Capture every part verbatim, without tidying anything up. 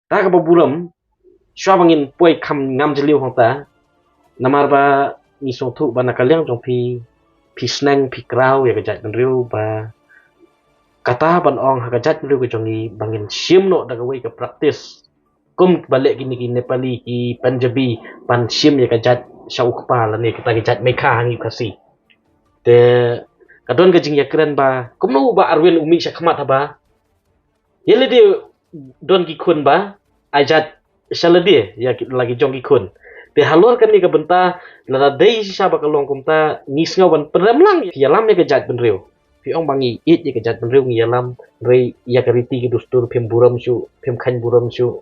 Da kaba burom, shuwa ba ngin poi kham ngam jylliew hangta, namar ba ngi sngewthuh ba na ka liang jong phi, phi sneng, phi kraw ïa ka jaitbynriew ba kata ban ong ha ka jaitbynriew ka jong ngi ba ngin shim noh da kawei ka practice kum ba leh kine ki Nepali, ki Punjabi, ban shim ïa ka jait sha u kpa lane kata ka jait meikha ha ngi u Khasi. Te ka don ka jingïakren ba kumno ba Arwin u mih sha khmat haba ïa lade don ki khun ba ai jait sha lade ïa ki, la ki jong ki khun. Te halor kane ka bynta, lada dei shisha ba ka long kumta, ngi sngew ban pynrem lang ïalam ïa ka jaitbynriew. Phi ong ba ngi ïeit ïa ka jaitbynriew, ngi ïalam, hynrei ïa ka riti ka dustur phim burom shuh, phim kheiñ burom shuh.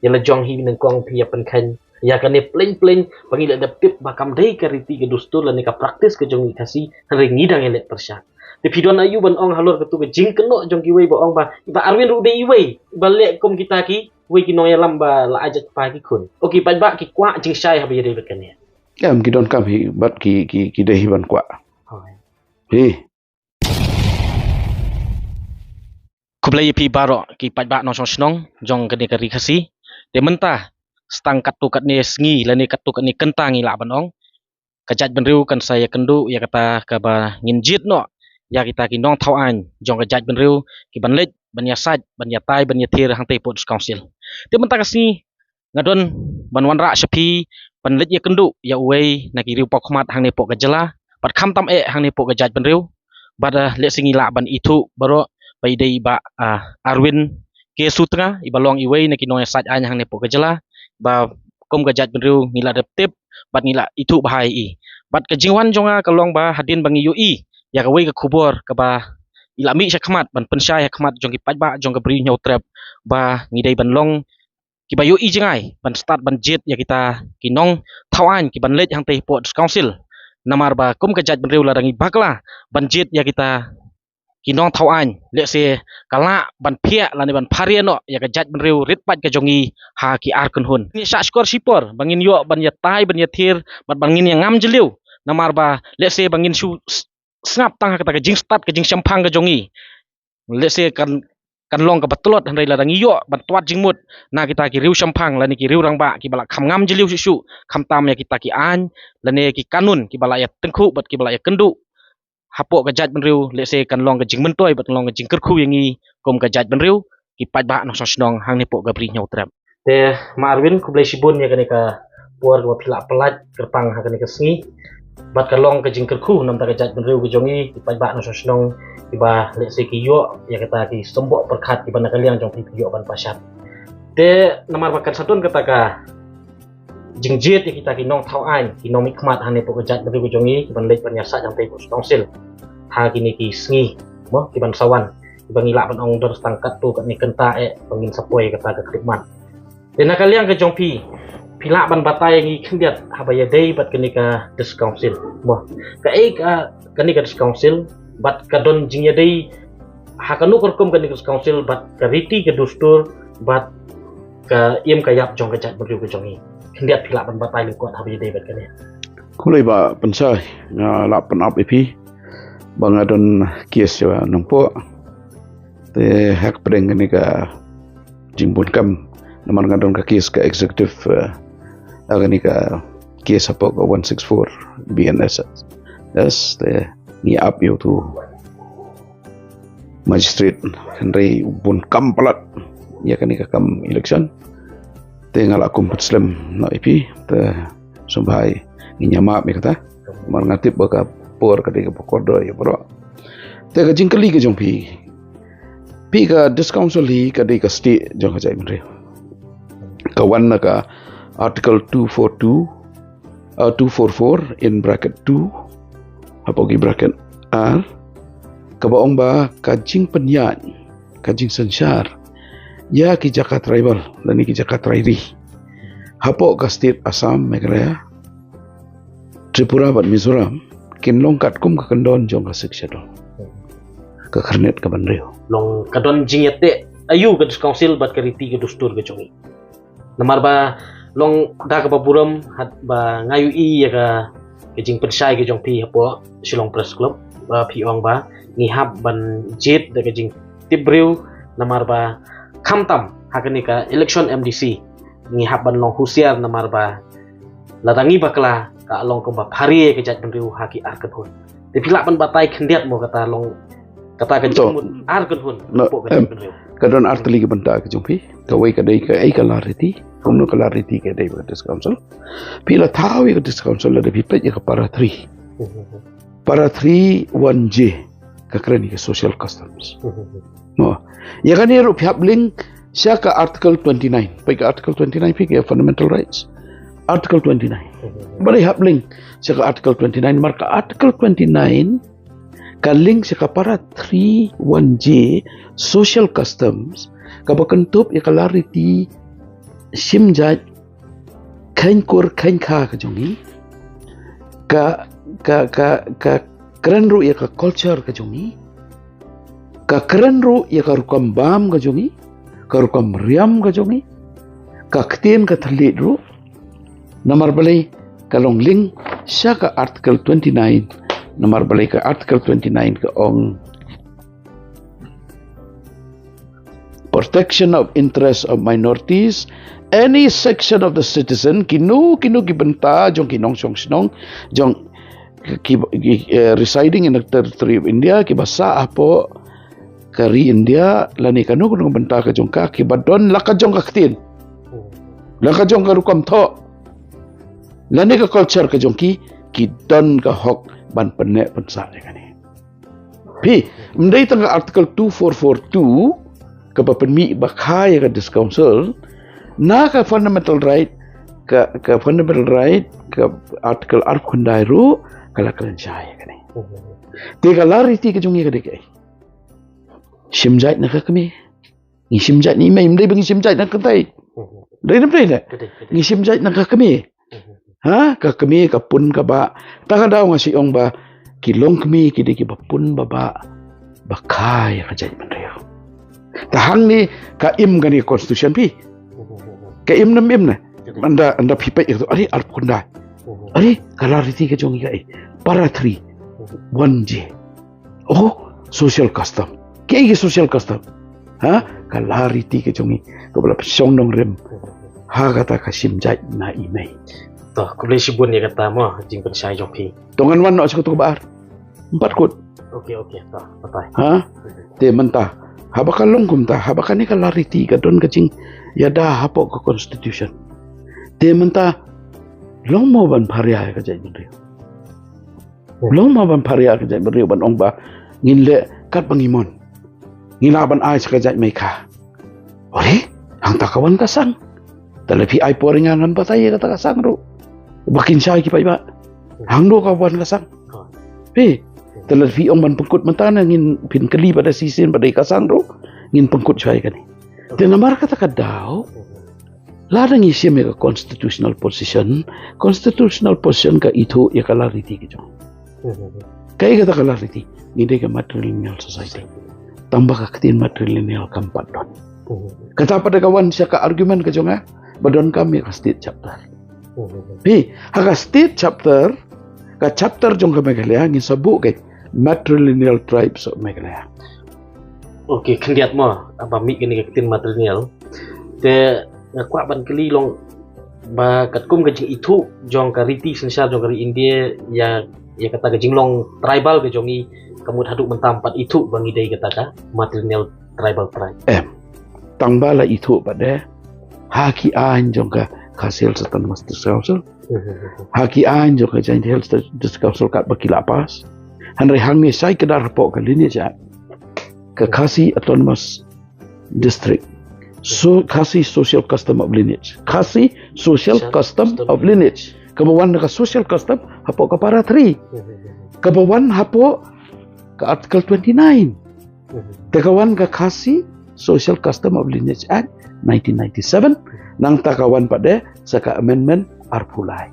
Ïa la jong hi nyngkong phi ïa pynkheiñ ïa kane pleng pleng ba ngi la dep tip ba kam dei ka riti ka dustur lane ka practice ka jong ngi Khasi, hynrei ngi dang ïaleh pyrshah. Te phi don aïu ban ong halor katu ka jingkynnoh jong kiwei ba ong ba, ba Arwin ruh dei iwei ba leh kum kita kiwei ki nongïalam ba la ai jait kpa ki khun. O ki paidbah ki kwah jingshai haba ïadei bad kane. Em, ki donkam hi bad ki, ki, ki dei hi ban kwah. Hooid. Hi. Khublei ïa phi baroh ki paidbah nongshong shnong jong kane ka ri Khasi. Te mynta, sa tang katto katne sngi lane katto katne kynta ngi lah ban ong, ka jaitbynriew kan sa ïakynduh ïa kata kaba ngin jied noh ïa kita ki nongthaw aiñ jong ka jaitbynriew, ki ban leit ban ïasaid, ban ïatai, ban ïathir hangtei hapoh District Council. Te mynta ka sngi nga don ban wanrah sha phi ban leit ïakynduh ïa uwei na ki riewpawkhmat hangne hapoh ka jylla, bad khamtam eh hangne hapoh ka jaitbynriew. Bad, eh, lehse ngi lah ban ithuh baroh ba i dei i Bah, ah, Arwin K Sutnga, iba long iwei na ki nongïasaid aiñ hangne hapoh ka jylla, ba kum ka jaitbynriew ngi la dep tip bad ngi la ithuh bha ïa i. Bad ka jingwan jong nga ka long ba hadien ba ngi ïohi ïa kawei ka khubor kaba i la mih sha khmat ban pynshai ha khmat jong ki paidbah jong ka Bri Hynñiewtrep ba ngi dei ban long kiba ïohi jngai ban stad ban jied ïa kita ki nongthaw aiñ ki ban leit hangtei hapoh District Council. Namar ba kum ka jaitbynriew lada ngi bakla ban jied ïa kita ki nongthaw aiñ, lehse ka lah ban phiah lane ban pharia noh ïa ka jaitbynriew rit paid ka jong ngi ha ki ar kynhun. Ngi shah shkor shipor ba ngin ïoh ban ïatai ban ïathir bad ba ngin ïangam jylliew. Namar ba lehse ba ngin shu s-, sngap tang ha kata ka jingstad ka jingshemphang ka jong ngi, lehse kan, kan long kaba tlot, hynrei lada ngi ïoh ban twad jingmut na kita ki riewshemphang lane ki riewrangbah kiba la kham ngam jylliew shuh shuh, khamtam ïa kita ki aiñ lane ki kanun kiba la ïatyngkhuh bad kiba la ïakynduh hapoh ka jaitbynriew, lehse kan long ka jingmyntoi bad kan long ka jingkyrkhu ïa ngi kum ka jaitbynriew, ki paidbah nongshong shnong hangne hapoh ka Bri Hynñiewtrep. Te Ma Arwin, khublei shibun ïa kane ka por kaba phi la pyllait kyrpang ha kane ka sngi. Bad ka long ka jingkyrkhu namar ka jaitbynriew ka jong ngi, ki paidbah nongshong shnong kiba lehse ki ïoh ïa kita ki symboh pyrkhat kiba na ka liang jong phi phi ïoh ban pashat. Te namar ba kan sa don kata ka jingjied ïa kita ki nongthaw aiñ, ki nongmihkhmat hangne hapoh ka jaitbynriew ka jong ngi, ki ban leit ban ïasaid hangtei hapoh District Council ha kine ki sngi, mo, ki ban sa wan, kiba ngi lah ban ong don sa tang katto katne kynta eh ba ngin sa poi kata ka khyllipmat. Te na ka liang ka jong phi, phi lah ban batai ïa ngi khyndiat haba ïadei bad kane ka District Council, mo, kaei ka, kane ka District Council bad ka don jingïadei ha kano ka rukom kane ka District Council bad ka riti ka dustur bad ka im ka ïap jong ka jaitbynriew ka jong ngi. Khyndiat phi lah ban batai lyngkot haba ïadei bad kane. Khublei Bah Pynshai, nga lah pynap ïa phi ba nga don case ïa Nongpoh. Te hapdeng kane ka jingbun kam, namar nga don ka case ka executive, eh, ha kane ka case hapoh ka one six four B N S S, te ngi ap ïa utu magistrate, hynrei u bun kam palat ïa kane ka kam election. Te nga la kum pat slem na ïa phi, te sngewbha ngin ïa map ïa kata. Namar nga tip ba ka por ka dei kaba kordor ïa baroh. Te ka jingkylli ka jong phi, phi, ka District Council hi ka dei ka stieh jong ka jaitbynriew. Ka wan na ka Article two four two, uh, two four four in bracket two, hapoh ki bracket ar, kaba ong ba ka jingpynïaid, ka jingsynshar ïa ki jaka tribal lane ki jaka trai ri hapoh ka state Assam, Meghalaya, Tripura bad Mizoram kin long katkum ka kyndon jong ka Sixth Schedule, ka khyrnit ka ban hynriew. Long ka don jingïateh aïu ka District Council bad ka riti ka dustur ka jong ngi? Namar ba long da kaba burom, haba nga ïohi ïa ka, ka jingpynshai ka jong phi hapoh Shillong Press Club, ba phi ong ba ngi hap ban jied da ka jingtip briew, namar ba khamtam ha kane ka election M D C ngi hap ban long husiar namar ba lada ngi bakla ka long kumba pharia ka jaitbynriew ha ki ar kynhun. Te phi lah ban batai khyndiat mo kata long kata ka jingmut ar kynhun hapoh ka jaitbynriew. Ka don ar tylli ki bynta ka jong phi. Kawei ka dei kaei ka la riti, kumno ka la riti ka dei ba ka District Council. Phi la thaw ïa ka District Council lada phi peit ïa ka para three. Para three one J ka kren ïa ka social customs. Mo. Ïa kane ruh phi hap link sha ka Article twenty-nine. Peit ka Article twenty-nine phi ka fundamental rights. Article twenty-nine. Balei hap link sha ka Article twenty-nine, namar ka Article twenty-nine ka link sha ka para three one J social customs, kaba kyntup ïa ka la riti shim jait, kheiñ kur kheiñ kha ka jong ngi, ka ka ka ka kren ruh ïa ka culture ka jong ngi, ka kren ruh ïa ka rukom bam ka jong ngi, ka rukom riam ka jong ngi, ka ktien ka thylliej ruh. Namar balei ka long link sha ka Article twenty-nine. Namar balei ka Article twenty-nine ka ong, protection of interests of minorities, any section of the citizen, kino kino ki bynta jong ki nongshong shnong, jong ki, ki, eh, residing in the territory of India, kiba sah hapoh ka ri India, lane kano kano bynta ka jong ka, kiba don la ka jong ka ktien, la ka jong ka rukom thoh, lane ka culture ka jong ki, ki don ka hok ban pynneh pynsah ïa kane. Phi, ym dei tang ka Article two four four two kaba pynmih ba kha ïa ka District Council, na ka fundamental right, ka ka fundamental right, ka Article arphew khyndai ruh ka la kren shai ïa kane. Te ka la riti ka jong ngi ka dei kaei? Shim jait na ka kmie. Ngi shim jait na i mei, ym dei ba ngi shim jait na ka kynthei. Dei ne ym dei ne? Ka dei, ka dei. Ngi shim jait na ka kmie. Ha, ka kmie ka pun ka bah. Ta ka daw nga shu ong ba ki longkmie ki dei kiba pun ba bah, ba kha ïa ka jaitbynriew. Ta hangne ka im kane ka constitution phi. Ka im ne ym im ne? Ynda, ynda phi peit ïa ka, are, arphew khyndai. Are, ka la riti ka jong ngi kaei? Para three one J. Oh, social custom. Kaei ka social custom? Ha? Ka la riti ka jong ngi kaba la pynshong nongrim ha kata ka shim jait na i mei. To, khublei shibun ïa kata mo jingpynshai jong phi. To ngan wan noh sha kato kaba ar. Ym pat kut. Okay, okay, to, batai. Ha? Te mynta, haba ka long kumta, haba kane ka la riti ka don ka jingïada hapoh ka constitution, te mynta long mo ban pharia ïa ka jaitbynriew? Long mo ban pharia ka jaitbynriew ban ong ba ngin leh katba ngi mon, ngi lah ban ai sha ka jait mei kha? Ore, hangta ka wan ka sang. Te lada phi ai por ïa nga ngan batai ïa kata ka sang ruh, ba kin shai ki paidbah. Hangno ka wan ka sang? Phi, te lada phi ong ban pynkut mynta ne ngin, phin kylli pat da shisien pat da ka sang ruh, ngin pynkut shwa ïa kane. Te namar kata ka daw, lada ngi shim ïa ka constitutional position, constitutional position ka ithuh ïa ka la riti ka jong. Kaei kata ka la riti? Ngi dei ka matrilineal society. Tangba ka ktien matrilineal kam pat don. Kata pat da ka wan sha ka argument ka jong nga ba donkam ïa ka state chapter. Phi, ha ka state chapter, ka chapter jong ka Meghalaya ngin sa buh ka Matrilineal Tribes of Meghalaya. Okay, khyndiat mo, ba mih kane ka ktien matrilineal. Te nga kwah ban kylli long ba katkum ka jingithuh jong ka riti synshar jong ka ri India ïa, ïa kata ka jinglong tribal ka jong ngi, ka mut haduh mynta ym pat ithuh ba ngi dei kata ka matrilineal tribal tribe? Em. Tangba la ithuh pat de ha ki aiñ jong ka Khasi Hills Autonomous District Council, ha ki aiñ jong ka Jaintia Hills District Council katba ki la pass. Hynrei hangne shai kdar hapoh ka Lineage Act, ka Khasi Autonomous District, so Khasi Social Custom of Lineage, Khasi Social Custom of Lineage, kaba wan na ka social custom hapoh ka para three, kaba wan hapoh ka Article twenty-nine. Te ka wan ka Khasi Social Custom of Lineage Act nineteen ninety-seven, nangta ka wan pat de sa ka amendment arphew lai.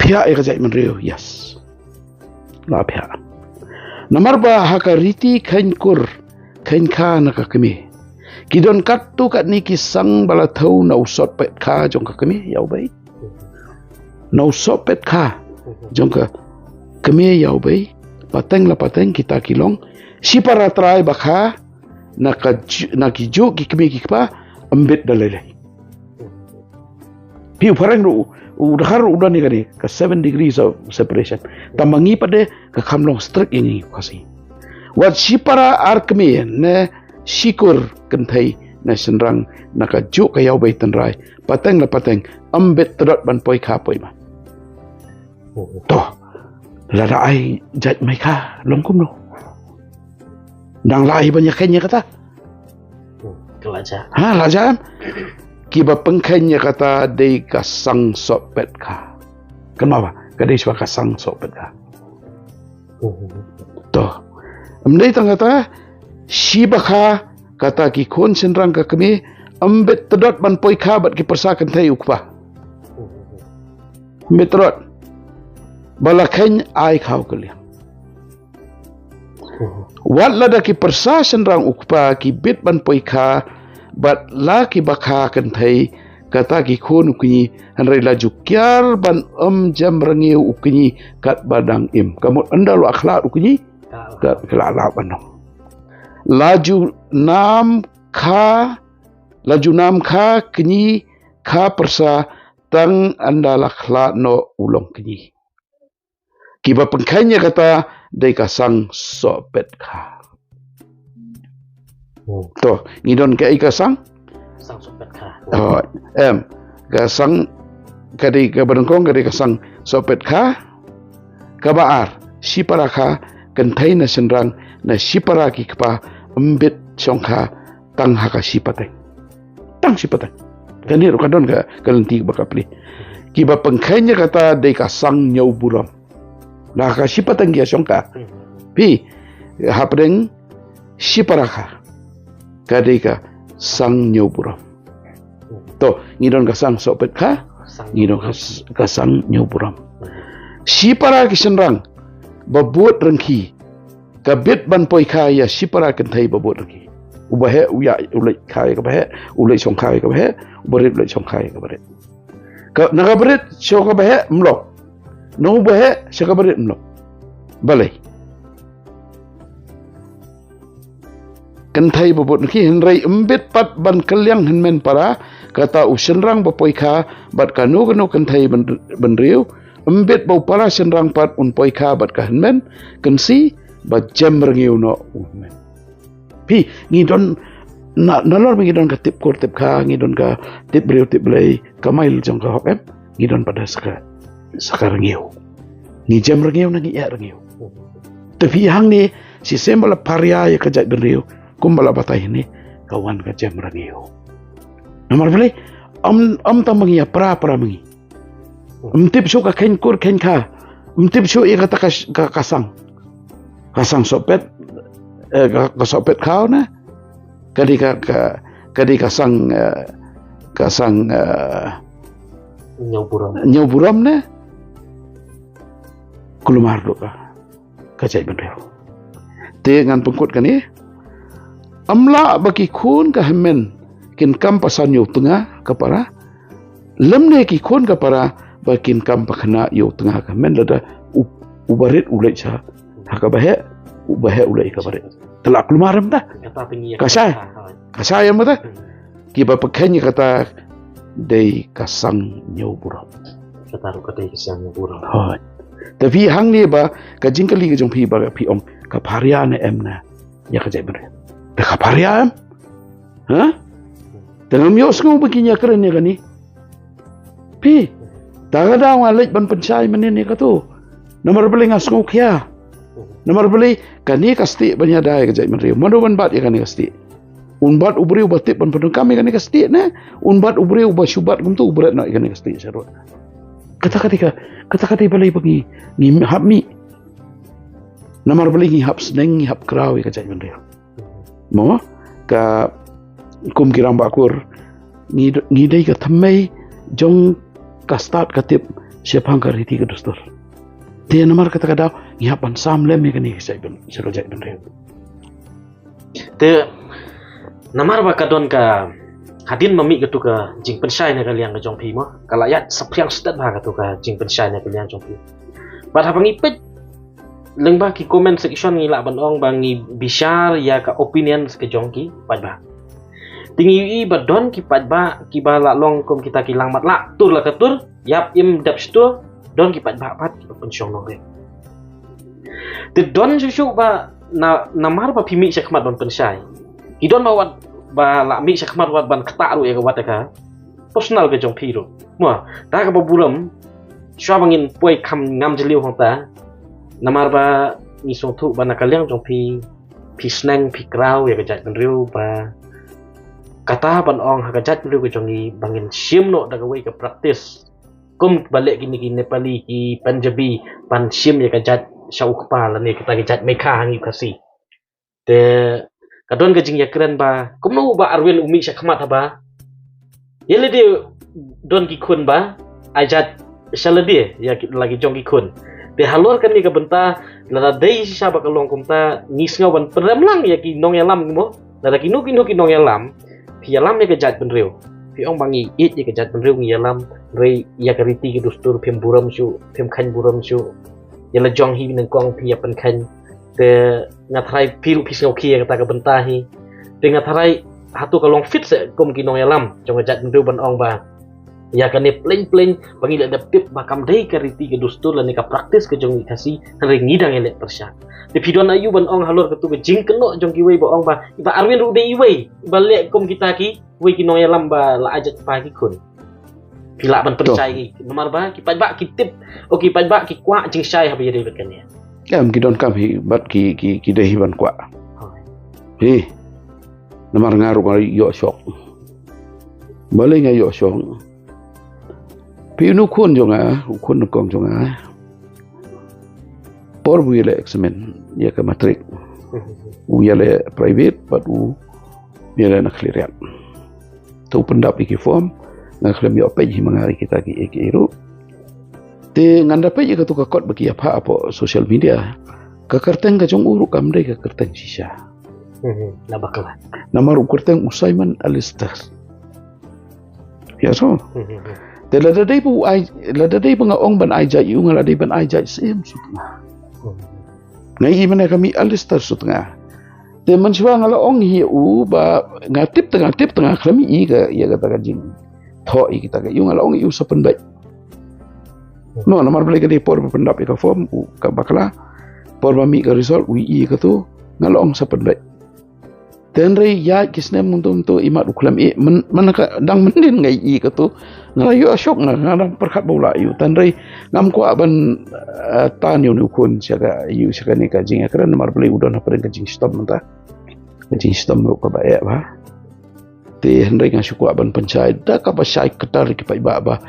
Phiah ïa ka jaitbynriew, yes. La phiah. Namar ba ha ka riti kheiñ kur kheiñ kha na ka kmie, ki don katto katne ki sang ba la thew na u sohpet kha jong ka kmie ïa u bei. Na u sohpet kha jong ka kmie ïa u bei, pateng la pateng kita ki long shipara trai ba kha na ka ju-, na ki juh ki kmie ki kpa, Ym bit da lei lei. Phi, u phareng ruh, u dkhar ruh u don ïa kane ka seven degrees of separation. Tang ma ngi pat de ka kham long strict ïa ngi u Khasi. Wat shipara ar kmie ne shikur kynthei ne shynrang na kajuh ka ïawbei tynrai, pateng la pateng, ym bit tdot ban poi kha poi ma. To, lada ai jait mai kha long kumno? Dang la ai ban ïa kheiñ ïa kata? Ka la jah. Ha, la jah em? Kiba pynkheiñ ïa kata dei ka sang sohpet kha. Kynmaw ba ka dei shwa ka sang sohpet kha. To, ym dei tang kata, shiba kha kata ki khun shynrang ka kmie, ym bit tdot ban poi kha bad ki pyrsa kynthei u kpa. Ym bit tdot. Ba la kheiñ ai kha u kylliang. Wat lada ki pyrsa shynrang u kpa ki bit ban poi kha bad la kiba kha kynthei, kata ki khun u kñi, hynrei la ju kiar ban ym jem rngiew u kñi katba dang im. Ka mut ynda la khlad u kñi, ka, ka la lah ban ong. La ju nam kha, la ju nam kha kñi kha pyrsa tang ynda la khlad noh u long kñi. Kiba pynkheiñ ïa kata dei ka sang sohpet kha. To, ngi don kaei ka sang? Sang sohpet kha. Oh, em, ka sang, ka dei kaba nyngkong ka dei ka sang sohpet kha. Kaba ar, shipara kha kynthei ne shynrang ne shipara ki kpa, ym bit shong kha tang ha ka shi pateng. Tang shi pateng. Kane ruh ka don ka, ka lynti ba ka plie. Kiba pynkheiñ ïa kata dei ka sang ñiew burom. Na ka shi pateng ki ïa shong kha. Phi, hapdeng shipara kha ka dei ka sang ñiew burom. To, ngi don ka sang sohpet kha, ngi don ka s-, ka sang ñiew burom. Shipara ki shynrang ba bud ryngki, ka bit ban poi kha ïa shipara kynthei ba bud ryngki. Uba heh u ïa u leit kha ïa kaba heh, u leit shong kha ïa kaba heh, uba rit u leit shong kha ïa kaba rit. Ka, na kaba rit sha kaba heh ym long. Na uba heh sha kaba rit ym long. Balei? Kynthei ba bud ryngki, hynrei ym bit pat ban kylliang hynmen para, kata u shynrang ba poi kha bad kano kano kynthei byn-, bynriew, ym bit ba u para shynrang pat un poi kha bad ka hynmen kynsi ba jem rngiew noh u hynmen. Phi, ngi don na, nalor ba ngi don ka tip kur tip kha, ngi don ka tip briew tip Blei, ka mail jong ka hok em, ngi don pat da sa ka, sa ka rngiew. Ngi jem rngiew ne ngi ïeh rngiew? Te phi, hangne shisien ba la pharia ïa ka jaitbynriew, kumba la batai hangne, ka wan ka jem rngiew. Namar balei? Ym, ym tang ba ngi ïa pra pra ma ngi. Ym tip shuh ka kheiñ kur kheiñ kha. Ym tip shuh ïa kata ka, ka, ka sang. Ka sang sohpet, eh, ka, ka sohpet khaw ne. Ka dei ka, ka, ka dei ka sang, eh, ka sang, eh, ñiew burom. Ñiew burom ne. Kulmar ruh ka, ka jaitbynriew. Te ngan pynkut kane. Ym lah ba ki khun ka hynmen kin kam pasan ïa u tnga ka para, lymne ki khun ka para ba kin kam pakhynnah ïa u tnga ka hynmen, lada u, uba rit u leit sha ha kaba heh, uba heh u leit ha kaba rit. Te la kulmar em ta? Kata te ngi ïa ka shai. Ka shai em ta? Kiba pynkheiñ ïa kata dei ka sang ñiew burom. Kata ruh ka dei ka sang ñiew burom. Hooid. Te phi, hangne ba ka jingkylli ka jong phi ba phi ong ka pharia ne em na ïa ka jaitbynriew. Te ka pharia em? Ha? Te ngam ïohsngew ba kin ïakren ïa kane. Phi, ta ka daw nga leit ban pynshai mynnin ïa kato. Namar balei nga sngewkhia? Namar balei kane ka stieh ban ïada ïa ka jaitbynriew, mano ban bat ïa kane ka stieh? Un bat u briew ba tip ban pyndonkam ïa kane ka stieh ne un bat u briew ba shu bat kumto u bret noh ïa kane ka stieh sharud? Kata ka dei ka, kata ka dei balei ba ngi, ngi hap mih. Namar balei ngi hap sneng, ngi hap kraw ïa ka jaitbynriew? Mo, ka kum ki rangbah kur, ngi, ngi dei ka thymmei jong ka stad ka tip shaphang ka riti ka dustur. Te namar kata ka daw ngi hap ban sam lem ïa kane ka jaitbyn, sha ka jaitbynriew. Te namar ba ka don ka, hadien ba mih kato ka jingpynshai na ka liang ka jong phi mo, ka la ïaid saphriang stet bha kato ka jingpynshai na ka liang jong phi. Bad haba ngi peit lyngba ki comment section ngi lah ban ong ba ngi bishar ïa ka opinion ka jong ki paidbah. Te ngi ïohi ba don ki paidbah kiba la long kum kita ki langmat la tur la ka tur, ïap im dep stur, don ki paidbah pat kiba pynshong nongrim. Te don shuh shuh ba na, namar ba phi mih shakhmat ban pynshai. Ki don ba wat ba la mih shakhmat wat ban ktah ruh ïa ka wat ka personal ka jong phi ruh. Mo, ta kaba burom, shuwa ba ngin poi kham ngam jylliew hangta. Namar ba ngi sngewthuh ba na ka liang jong phi, phi sneng phi kraw ïa ka jaitbynriew ba kata ban ong ha ka jaitbynriew ka jong ngi ba ngin shim noh da kawei ka practice. Kum ba leh kine ki Nepali ki Punjabi ban shim ïa ka jait sha u kpa lane kita ki jait Meitei ha ngi Khasi. Te ka don ka jingïakren ba kumno ba Arvind u mih shakhmat haba ïa lade don ki khun ba ai jait sha lade ïa ki, la ki jong ki khun. Te halor kane ka bynta lada dei shisha ba ka long kumta ngi sngew ban pynrem lang ïa ki nongïalam mo. Lada kino kino ki nongïalam phi ïalam ïa ka jaitbynriew. Phi ong ba ngi ïeit ïa ka jaitbynriew ngi ïalam, hynrei ïa ka riti ka dustur phim burom shuh, phim kheiñ burom shuh. Ïa la jong hi nyngkong phi ïa pynkheiñ. Te nga tharai phi ruh phi sngewkhia ïa kata ka bynta hi. Te nga tharai hato ka long fit seh kum ki nongïalam jong ka jaitbynriew ban ong ba ïa kane pleng pleng ba ngi la dep tip ba kam dei ka riti ka dustur lane ka practice ka jong ngi Khasi, hynrei ngi dang ïaleh pyrshah. Te phi don aïu ban ong halor katu ka jingkynnoh jong kiwei ba ong ba i Bah Arvind ruh dei iwei ba leh kum kita kiwei ki nongïalam ba la ai jait pa ki khun. Phi lah ban pynshai ngi namar ba ki paidbah ki tip, o ki paidbah ki kwah jingshai haba ïadei bad kane. Em, ki donkam hi bad ki, ki, ki dei hi ban kwah. Hi. Namar nga ruh nga ïoh shok. Balei nga ïoh shok? Phi, u nu khun jong nga, u khun nyngkong jong nga, por ba u ïaleh examen ïa ka matric, u ïaleh private bad u ïaleh na Khliehriat. Te u pyndap ïa ki form, nga khlem ïoh peit hi ma nga ïa kita kiei kiei ruh. Te ngan da peit ïa katu ka kot ba ki ïa phah hapoh social media. Ka kyrteng ka jong u ruh kam dei ka kyrteng shisha. Na bakla. Namar u kyrteng u Simon Alistair. Ïa so. Te lada dei ba u ai, lada dei ba nga ong ban ai jait ïa u, nga la dei ban ai jait Syiem Sutnga. Nga ïohi mynne ka mih Alistair Sutnga. Te mynshuwa nga la ong hi ïa u ba nga tip te nga tip te nga khlem ïohi ka ïa kata ka jingthoh ïa kita ka, ïa u nga la ong ïa u sa pynbeit. No, namar balei ka dei por ba pyndap ïa ka form u ka bakla. Por ba mih ka result u ïohi ïa katu, nga la ong sa pynbeit. Te hynrei ïa ki snem mynta mynta imat u khlem ïeh, myn, mynta ka dang mynnin nga ïohi katu. Nga la ïoh shok nga, nga dang pyrkhat ba u la ïoh. Te hynrei ngam kwah ban, eh, tan ïa une u khun sha ka, ïa sha kane ka jingïakren namar balei u don hapdeng ka jingshitom mynta. Ka jingshitom ruh kaba eh bha. Te hynrei nga shu kwah ban pynshai da kaba shai kata ki paidbah ba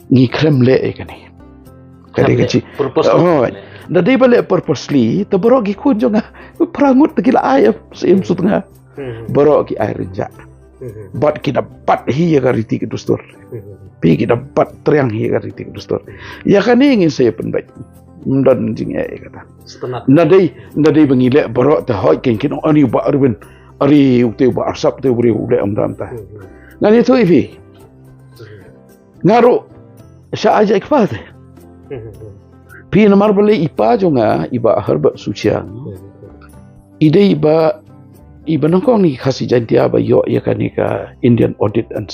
ngi khlem leh ïa kane. Ka dei ka jing purpose. Oh, da dei ba leh purposely te baroh ki khun jong nga phra ngut te ki la ai Syiem Sutnga. Baroh ki ai rynjah. Bad ki da bat hi ïa ka riti ka dustur. Phi, ki da bat triang hi ïa ka riti ka dustur. Ïa kane ngin sa ïa pynbeit. Ym don jingeh ïa kata. Na dei, na dei ba ngi leh baroh te hoi kin kin ong ani u Bah Arvind. Ari u te u Bah Arsap te u briew u leh ym dam ta. Ngan ïathuh ïa phi. Nga ruh sha ai jait kpa te. Phi, namar balei i pa jong nga i Bah Herbert Suchiang. I dei ba, i ba nyngkong na ki Khasi Jaintia ba ïoh ïa kane ka Indian Audit and,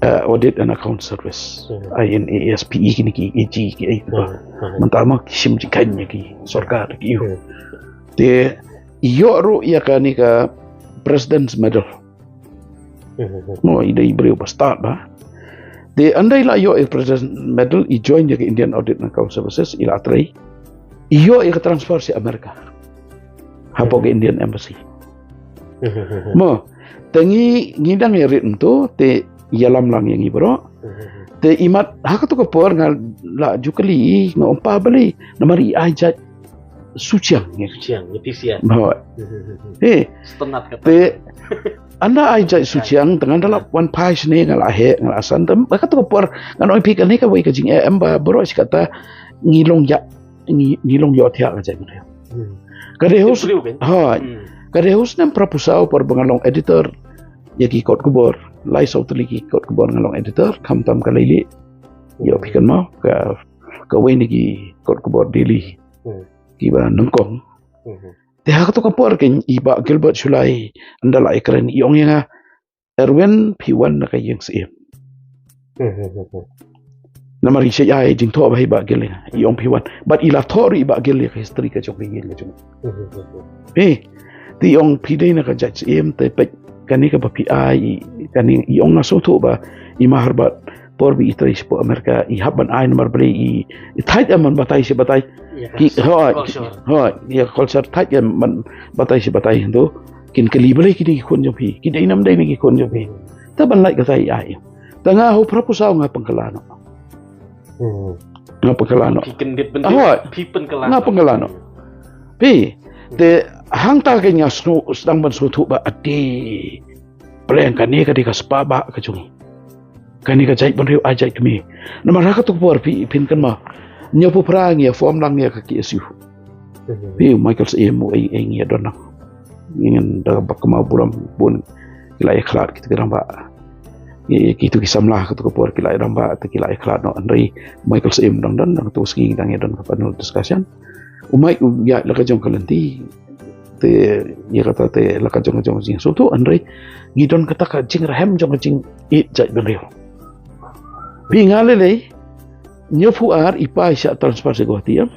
eh, Audit and Account Service, I N A S P E, kine ki A G ki ei ba. Mynta ma ki shim jingkheiñ ïa ki sorkar ki ïoh. Te i ïoh ruh ïa kane ka President's Medal. Mo, i dei briew ba stad ba. Te ynda i la ïoh ïa ka President's Medal, i join ïa ka Indian Audit and Account Services, i la trei. I ïoh ïa ka transfer sha America. Hapoh ka Indian Embassy. Mo, te ngi, ngi dang ïa rit mynta, te ïalam lang ïa ngi baroh. Te imat ha katu ka por nga la ju kylli i, nga ong pa balei, namar i ai jait Suchiang. Suchiang, ïa P C R. Ba. Eh, te ynda ai jait Suchiang, te ngan da la wan phai shane nga la heh, nga la san, te ha katu ka por ngan ong ïa phi kane kawei ka jingeh em ba baroh shi katta ngi long ïa, ngi, ngi long ïohthiah ka jait mynta. Ka dei ha u snem, ha, ka dei ha u snem phra phew saw por ba nga long editor ïa ki kot khubor, lai saw tylli ki kot khubor nga long editor, khamtam ka Lei Lieh. Ïoh phi kynmaw ka, kawei na ki kot khubor daily kiba nyngkong. Te ha katu ka por kein i Bah Gilbert Shullai ynda la ïakren i ong ïa nga, Erwin, phi wan na ka ïing syiem. Namar i shait ai jingthoh ba hi ba gil ïa nga. I ong phi wan. Bad i la thoh ruh i ba gil ïa ka history ka jong ka ïing ka jong. Eh, te i ong phi dei na ka jait syiem te peit kane kaba phi ai i, kane i ong nga sngewthuh ba i Maherbert por ba i trei shapoh Amerika i hap ban ai namar balei i, i thait em ban batai shi batai. Ki, hooid, hooid, ïa culture thait em ban batai shi batai hyndu. Kin kylli balei ki dei ki khun jong phi. Ki dei nam dei na ki khun jong phi. Te ban lait kata i ai. Te nga hooid phra phew saw nga pynkylla noh. Nga pynkylla noh. Phi kyndit bynta. Hooid. Phi pynkylla. Nga pynkylla noh. Phi. Te hangta ka nga shu sdang ban sngewthuh ba ade. Pleng kane ka dei ka spah ba ka jong i. Kane ka jait bynriew ai jait kmie. Namar ha kato ka por phi phin kynmaw. Hynñiew phew phra ngi ïa form lang ïa ka K S U. Phi u Michael Syiem u ai ai ngi ïa don lang. Ngi ngan da ba kynmaw burom bun. Ki la ïa khlad kito ki rangbah. Ngi kito ki samla kato ka por ki la ïa rangbah te ki la ïa khlad noh hynrei Michael Syiem dang don dang tu sngi dang ïa don ka panel discussion. U Mike u ïa la ka jong ka lynti. Te ïa kata te la ka jong ka jong ka jingsngewthuh hynrei ngi don kata ka jingrhem jong ka jingïeit jait bynriew. Phi nga lei lei hynñiew phew ar i pa i shah transfer sha Guwahati em.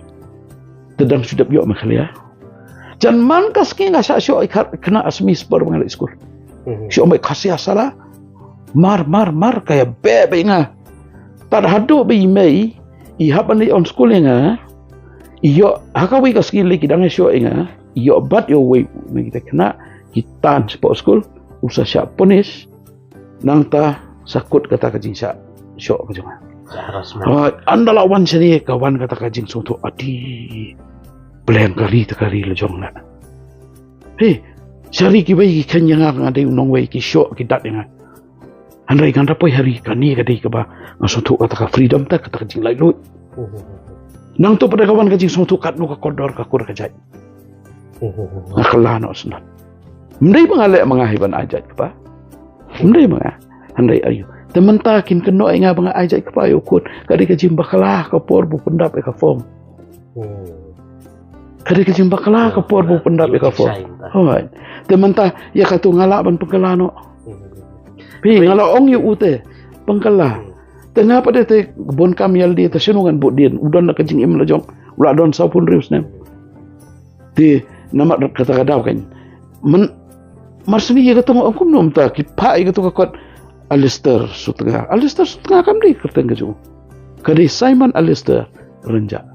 Te dang shu dep ïoh Meghalaya. Jan man ka sngi nga shah shoh i khynnah Assamese por ba nga leit skul. Shoh mei Khasi ha sala. Mar mar mar ka ïa beh beh nga. Tad haduh ba i mei i hap ban leit on skul ïa nga. I ïoh ha kawei ka sngi lei ki dang ïa shoh ïa nga. I ïoh bat ïa uwei na kita khynnah ki tan shapoh skul u sa shah punish. Nangta sa kut kata ka jingshah shoh ka jong nga. Hooid, ynda la wan shane ka wan kata ka jingsngewthuh ati. Pleng ka ri te ka ri la jong nga. He, sha ri kiwei ki kheiñ ïa nga nga dei u nongwei ki shoh ki dat ïa nga. Hynrei ngan da poi ha ri kane ka dei kaba nga sngewthuh kata ka freedom te kata ka jinglaitluid. Nangta pat da ka wan ka jingsngewthuh katno ka kordor ka kur ka jait. Nga kylla noh sngewthuh. Ym dei ba nga leh ma nga hi ban ai jait kpa. Ym dei ma nga. Hynrei aïu. Te mynta kin kynnoh ïa nga ba nga ai jait kpa ïa u khun. Ka dei ka jingbakla ka por ba u pyndap ïa ka form. Ka dei ka jingbakla ka por ba u pyndap ïa ka form. Hooid. Te mynta ïa katu nga lah ban pynkylla noh. Phi nga la ong ïa u te pynkylla. Te nga pat de te bun kam ïa lade te shano ngan bud dien u don la ka jingim la jong u la don sawphew hynriew snem. Te namar kata ka daw kan. Men mar sini ïa kata nga ong kumno mynta ki phah ïa kata ka kot Alistair Sutnga. Alistair Sutnga kam dei kyrteng ka jong u. Ka dei Simon Alistair Rynjah.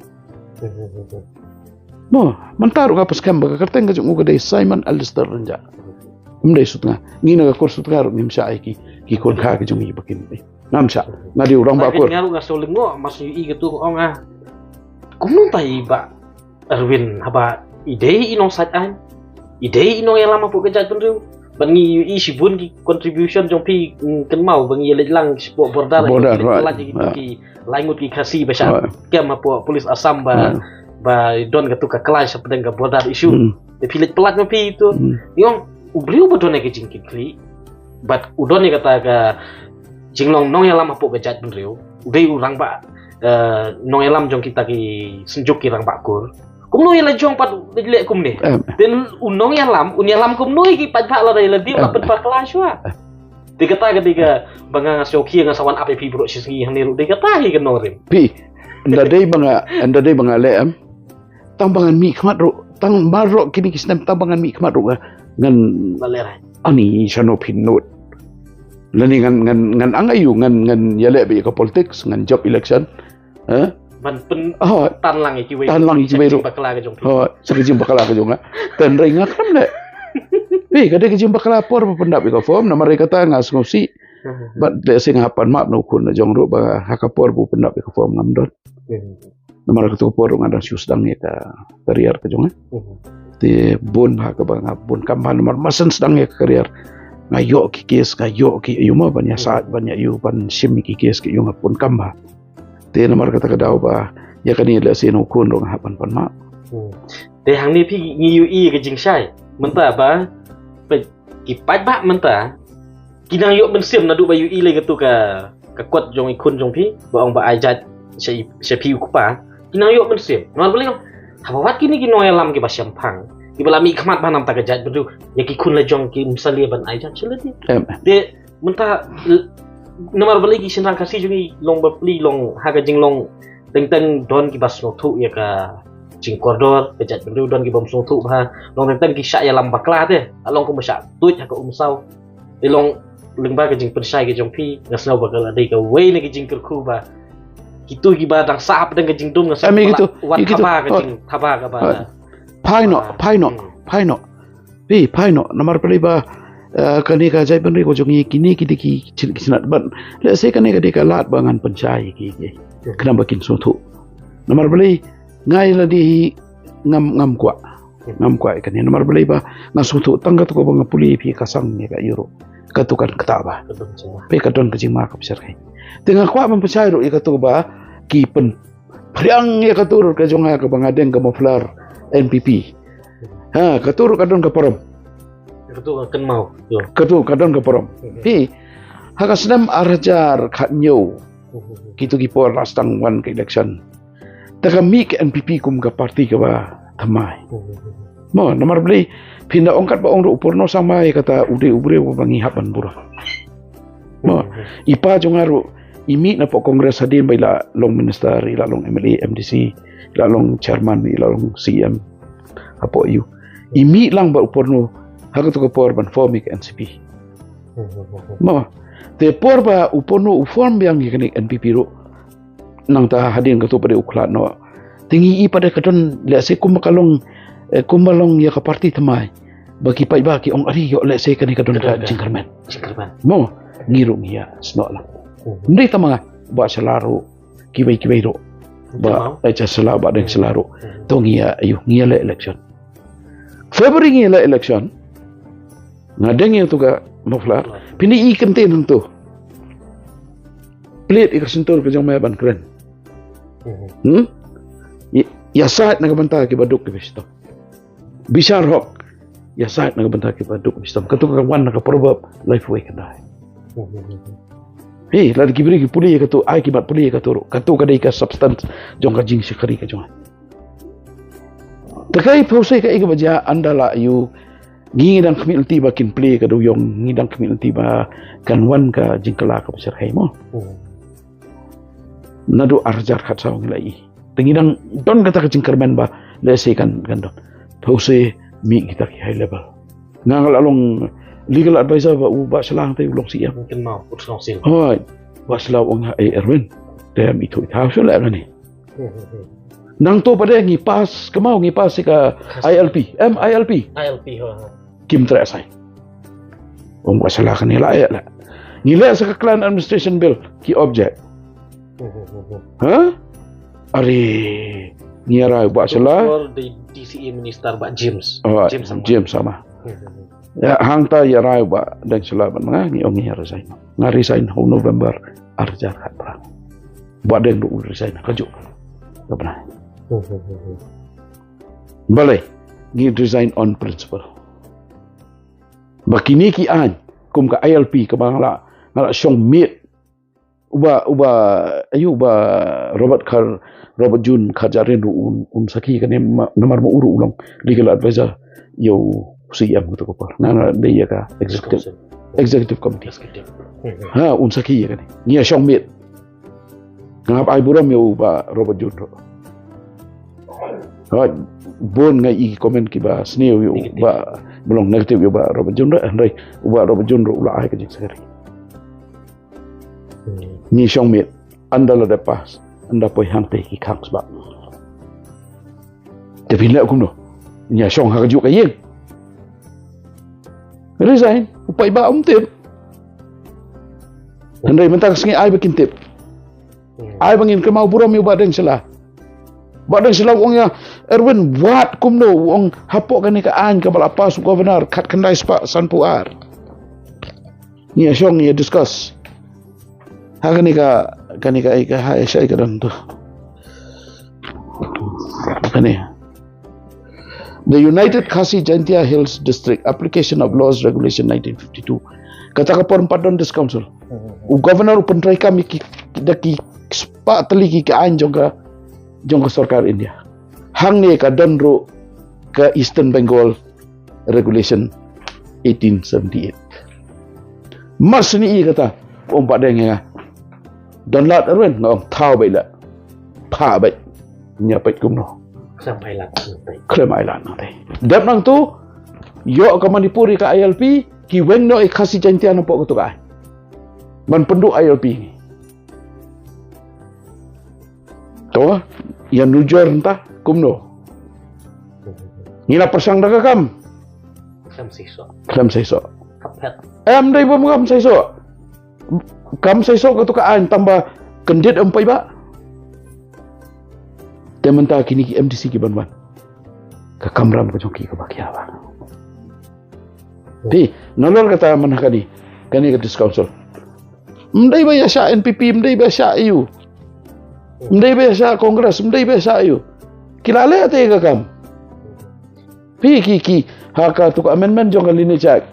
Mo, mynta ruh nga pyrshang ba ka kyrteng ka jong u ka dei Simon Alistair Rynjah. Ym dei Sutnga. Ngi na ka kur Sutnga ruh ngim shah ai ki ki khun kha ka jong ngi ba kin. Ngam shah. Nga dei u rangbah kur. Nga ruh nga shu lyngngoh, mas ïohi katu ong ah. Kumno ta i Bah Erwin haba i dei i nongsait aiñ. I dei i nongïalam hapoh ka jaitbynriew. Bad ngi ïohi shibun ki contribution jong phi, mm, kynmaw ba ngi ïaleit lang shapoh border. Border, right. Ki laingut ki Khasi ba shah kem hapoh police Assam ba, ba don katu ka clash hapdeng ka border issue. Te phi leit pynlait ma phi tu. Ngi ong u briew ba don ïa ka jingkitkhlieh. Bad u don ïa kata ka jinglong nongïalam hapoh ka jaitbynriew. U dei u rangbah, eh, nongïalam jong kita ki synjuk ki rangbah kur. Kumno ïa la jong pat leh leh kumne. Te u nongïalam, u nongïalam kumno ïa ki paidbah lada ïa la dei la pynbakla shuwa. Te kata ka dei kaba nga nga sngewkhia nga sa wan ap ïa phi baroh shi sngi hangne ruh dei kata hi ka nongrim. Phi, ynda dei ba nga, ynda dei ba nga leh em. Tang ba ngan mih khmat ruh, tang baroh kine ki snem tang ba ngan mih khmat ruh nga ngan. Ani shano phin nud. Lane ngan ngan ngan ang aïu ngan ngan ïaleh bad ïa ka politics ngan jop election. Eh? Ban pyn tan lang ïa kiwei. Tan lang ïa kiwei ruh. Bakla ka jong phi. Sa ka jingbakla ka jong nga. Tang hynrei nga khlem leh. Phi ka dei ka jingbakla por ba pyndap ïa ka form namar ïa kata nga sngewsih. Bad lehse nga hap pan map na u khun na jong ruh ba ha ka por ba pyndap ïa ka form ngam don. Namar katu ka por ruh nga dang shu sdang ïa ka career ka jong nga. Te bun ha kaba nga bun kam ba namar masen sdang ïa ka career. Nga ïoh ki case, nga ïoh ki aïu mo ban ïa sait ban ïa aïu ban shim ki case ki aïu nga bun kam ba. Te namar kata ka daw ba ïa kane lehse na u khun ruh nga hap ban pan map. Te hangne phi ngi ïohi ka jingshai mynta ba ki paidbah mynta ki nang ïoh mynsiem naduh ba ïohi lei katu ka ka kot jong i khun jong phi ba ong ba ai jait sha phi u kpa ki nang ïoh mynsiem. Namar balei? Haba wat kine ki nongïalam kiba shemphang Ki ba la mih khmat ba namta ka jaitbynriew. Ïa ki khun la jong ki msalia ban ai jan shaladi. Em. Te mynta l- namar balei ki shynrang Khasi jong ngi long bapli long ha ka jinglong teng teng don ki ba sngewthuh ïa ka jingkordor ka jaitbynriew don ki bym sngewthuh ba long teng teng ki shah ïalam bakla te. Long kum ba shah tuid ha ka umsaw. Te long lyngba ka jingpynshai ka jong phi nga sngew ba ka la dei ka wei na ka jingkyrkhu ba kitu ki ba dang sah hapdeng ka jingdum nga sngew ba la wat thaba ka jing thaba ka ba. Phai noh, phai noh, phai noh. Phi phai noh namar phi ba kane ka jaitbynriew ka jong ngi kine ki dei ki chin ki chnat ban. Lehse kane ka dei ka lad ba ngan pynshai ki ki. Khnang ba kin sngewthuh. Namar balei ngai la dei ngam ngam kwah. Ngam kwah kane namar balei ba nga sngewthuh tang katu ka ba nga pule phi ka sang ne ka euro. Katu kan kata ba. Phi ka don ka jingma ka pynshai. Te nga kwah ban pynshai ruh ïa katu ba ki pyn phriang ïa ka tur ka jong nga ka ba nga deng ka muffler N P P. Ha, ka tur ka don ka parom. Ka tur ka kynmaw. Ka tur ka don ka parom. Phi ha ka snem ar hajar khatñiew. Kitu ki por la stang wan ka election. Ta ka mih ka N P P kum ka parti ka ba thymmai. Mo namar balei phi na ong kat ba ong ruh u Purno Sangma ïa kata u dei u briew ba ngi hap ban burom. Mo i pa jong nga ruh i mih na pok Congress hadien ba i la long minister i la long M L A M D C i la long chairman i la long C M. Hapoh yu i mih lang ba u Purno ha katu ka por ban form ïa ka N C P. Mo te por ba u Purno u form biang ïa kane N P P ruh. Nangta hadien katu pat u khlad noh. Te ngi i pat ka don lehse kum ka long kum ba long ïa ka parti thymmai. Ba ki paidbah ki ong ari ïoh lehse kane ka don ka jingkyrmen. Mo ngi ruh ngi ïa snoh lang. Ndei tama ba shala ruh kiwei kiwei ruh ba eh shala ba deng shala ruh. To ngi ïa ayu ngi ïa leh election. February ngi ïa leh election. Nga deng ïa tu ka muffler. Pini i kenten hangtu. Plit i ka sentur ka jong me ban kren. Hmm? Ïa sait na ka bynta ki baduk ki bistom. Bishar hok. Ïa sait na ka bynta ki baduk ki bistom. Katu ka wan na ka proverb life way kandai. Hei, lada ki bri ki puli ïa katu, ai ki mat puli ïa katu. Katu ka dei ka substance jong ka jingshakri ka jong. Te kai pause ka ika baja anda la yu. Ngi dang khmih lynti ba kin plie ka duyong ngi dang khmih lynti ba kan wan ka jingkala ka bashar hai mo. Naduh ar hajar khatsaw ngi la i. Te ngi dang don kata ka jingkyrmen ba lehse kan kan don. Pause mih kita ki high level. Nga nga la long legal advisor ba u ba Shlang te u long C M. Hoi. Ba Shlang ong ha eh Erwin. Te am itu ita shu la ngani. Nangtu pat de ngi pass kemau ngi pass ka I L P. Em I L P. I L P ho. Kim treh sai. Ong ba Shlang kane la eh la. Ngi leh sa ka Clan Administration Bill ki object. Ha? Are ngi rai ba Shlang. For the D C A minister ba James. James sama. James sama. Ya hangta ïa rai ba deng Shlang ban nga ngi ong ngi resign. Nga resign ho November ar hajar khatphra. Ba deng ruh resign ka juk. Ka bnai. Balei ngi resign on principle. Ba kine ki aiñ kum ka I L P ka ba nga la nga la shong miet. Uba uba ayu uba Robert Khar Robert June Kharjahrin ruh un, un sakhi kane namar ma u ruh u long legal advisor ïa u C M katu ka por. Nga nga dei ïa ka executive executive committee. Ha un sakhi ïa kane. Ngi ïa shong miet. Nga hap ai burom ïa uba Robert June ruh. Ha bun nga i comment kiba sniew ïa uba ba long negative ïa uba Robert June ruh hynrei uba Robert June ruh u la ai ka jingsakhi. Ngi shong miet ynda la dep pass ynda poi hangtei ki khang sbak. Te phin leh kumno? Ngi shong ha ka juk ka ïing. Resign u paidbah um tip. Hynrei mynta ka sngi ai ba kin tip. Ai ba ngin kynmaw burom ïa u Bah Deng Shylla. Bah Deng Shylla u ong ïa Erwin wat kumno u ong hapoh kane ka aiñ kaba la pass u governor khatkhyndai spah sanphew ar. Ngi ïa shong ngi ïa discuss. Ha kane ka kane ka ai ka ha ïa shai ka dang tu. Kane. The United Khasi Jaintia Hills District Application of Laws Regulation nineteen fifty-two. Kata ka por em pat don District Council. U governor u pyntrei kam ïa ki da ki spah tylli ki ka aiñ jong ka jong ka sorkar India. Hangne ka don ruh ka Eastern Bengal Regulation eighteen seventy-eight. Mar sini i kata, ong ba deng ya. Don Lad Erwin nga ong thaw bai la. Pha bai. Nya bai kumno. Khlem ai lad nangtai. Khlem ai lad nangtai. Dep nangtu, ïoh ka Manipur ïa ka I L P, ki weng noh ïa Khasi Jaintia napoh katu ka aiñ. Ban pynduh I L P. To, ïa nujor nta, kumno. Ngi la pyrshang da ka kam. Khlem seisoh. Khlem seisoh. Em dei bym kam seisoh. Kam seisoh katu ka aiñ tang ba kyndit em paidbah. Te mynta kine ki M D C ki ban wan. Ka kamram ka jong ki kaba khia ba. Phi, nalor kata man ha kane, kane ka District Council. Ym dei ba ïa shah N P P, ym dei ba ïa shah A U. Ym dei ba ïa shah Congress, ym dei ba ïa shah A U. Ki la leh te ka kam. Phi ki ki, ha katu ka amendment jong ka Lineage Act.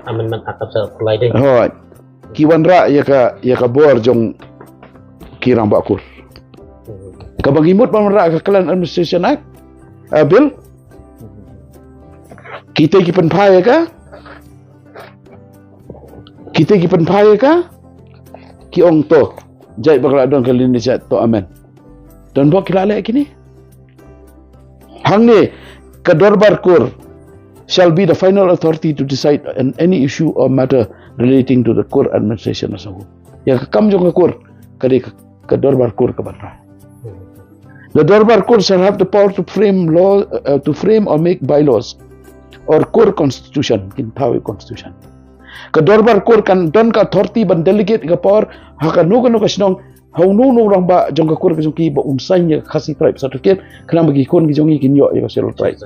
Amendment Act of Self Reliance. Hooid. Ki wanrah ïa ka, ïa ka bor jong ki rangbah kur. Kaba ngi mut ban wanrah ka Clan Administration Act, eh, Bill. Kita ki pynphai ïa ka. Kita ki pynphai ïa ka. Ki ong to. Jait ba ka la don ka Lineage Act to amend. Don bok ki la leh kine. Hangne, ka Dorbar Kur shall be the final authority to decide on any issue or matter relating to the Kur administration as a whole. Ïa ka kam jong ka kur, ka dei ka, ka Dorbar Kur ka ban rai. The Dorbar Kur shall have the power to frame law, uh, to frame or make bylaws or Kur constitution, kin thaw ïa constitution. Ka Dorbar Kur kan don ka authority ban delegate ka power ha kano kano ka shnong, ha uno uno u rangbah jong ka kur ka jong ki ba un sign ïa ka Khasi Tribe Certificate, khnang ba ki khun ki jong ngi kin ïoh ïa ka Scheduled Tribe.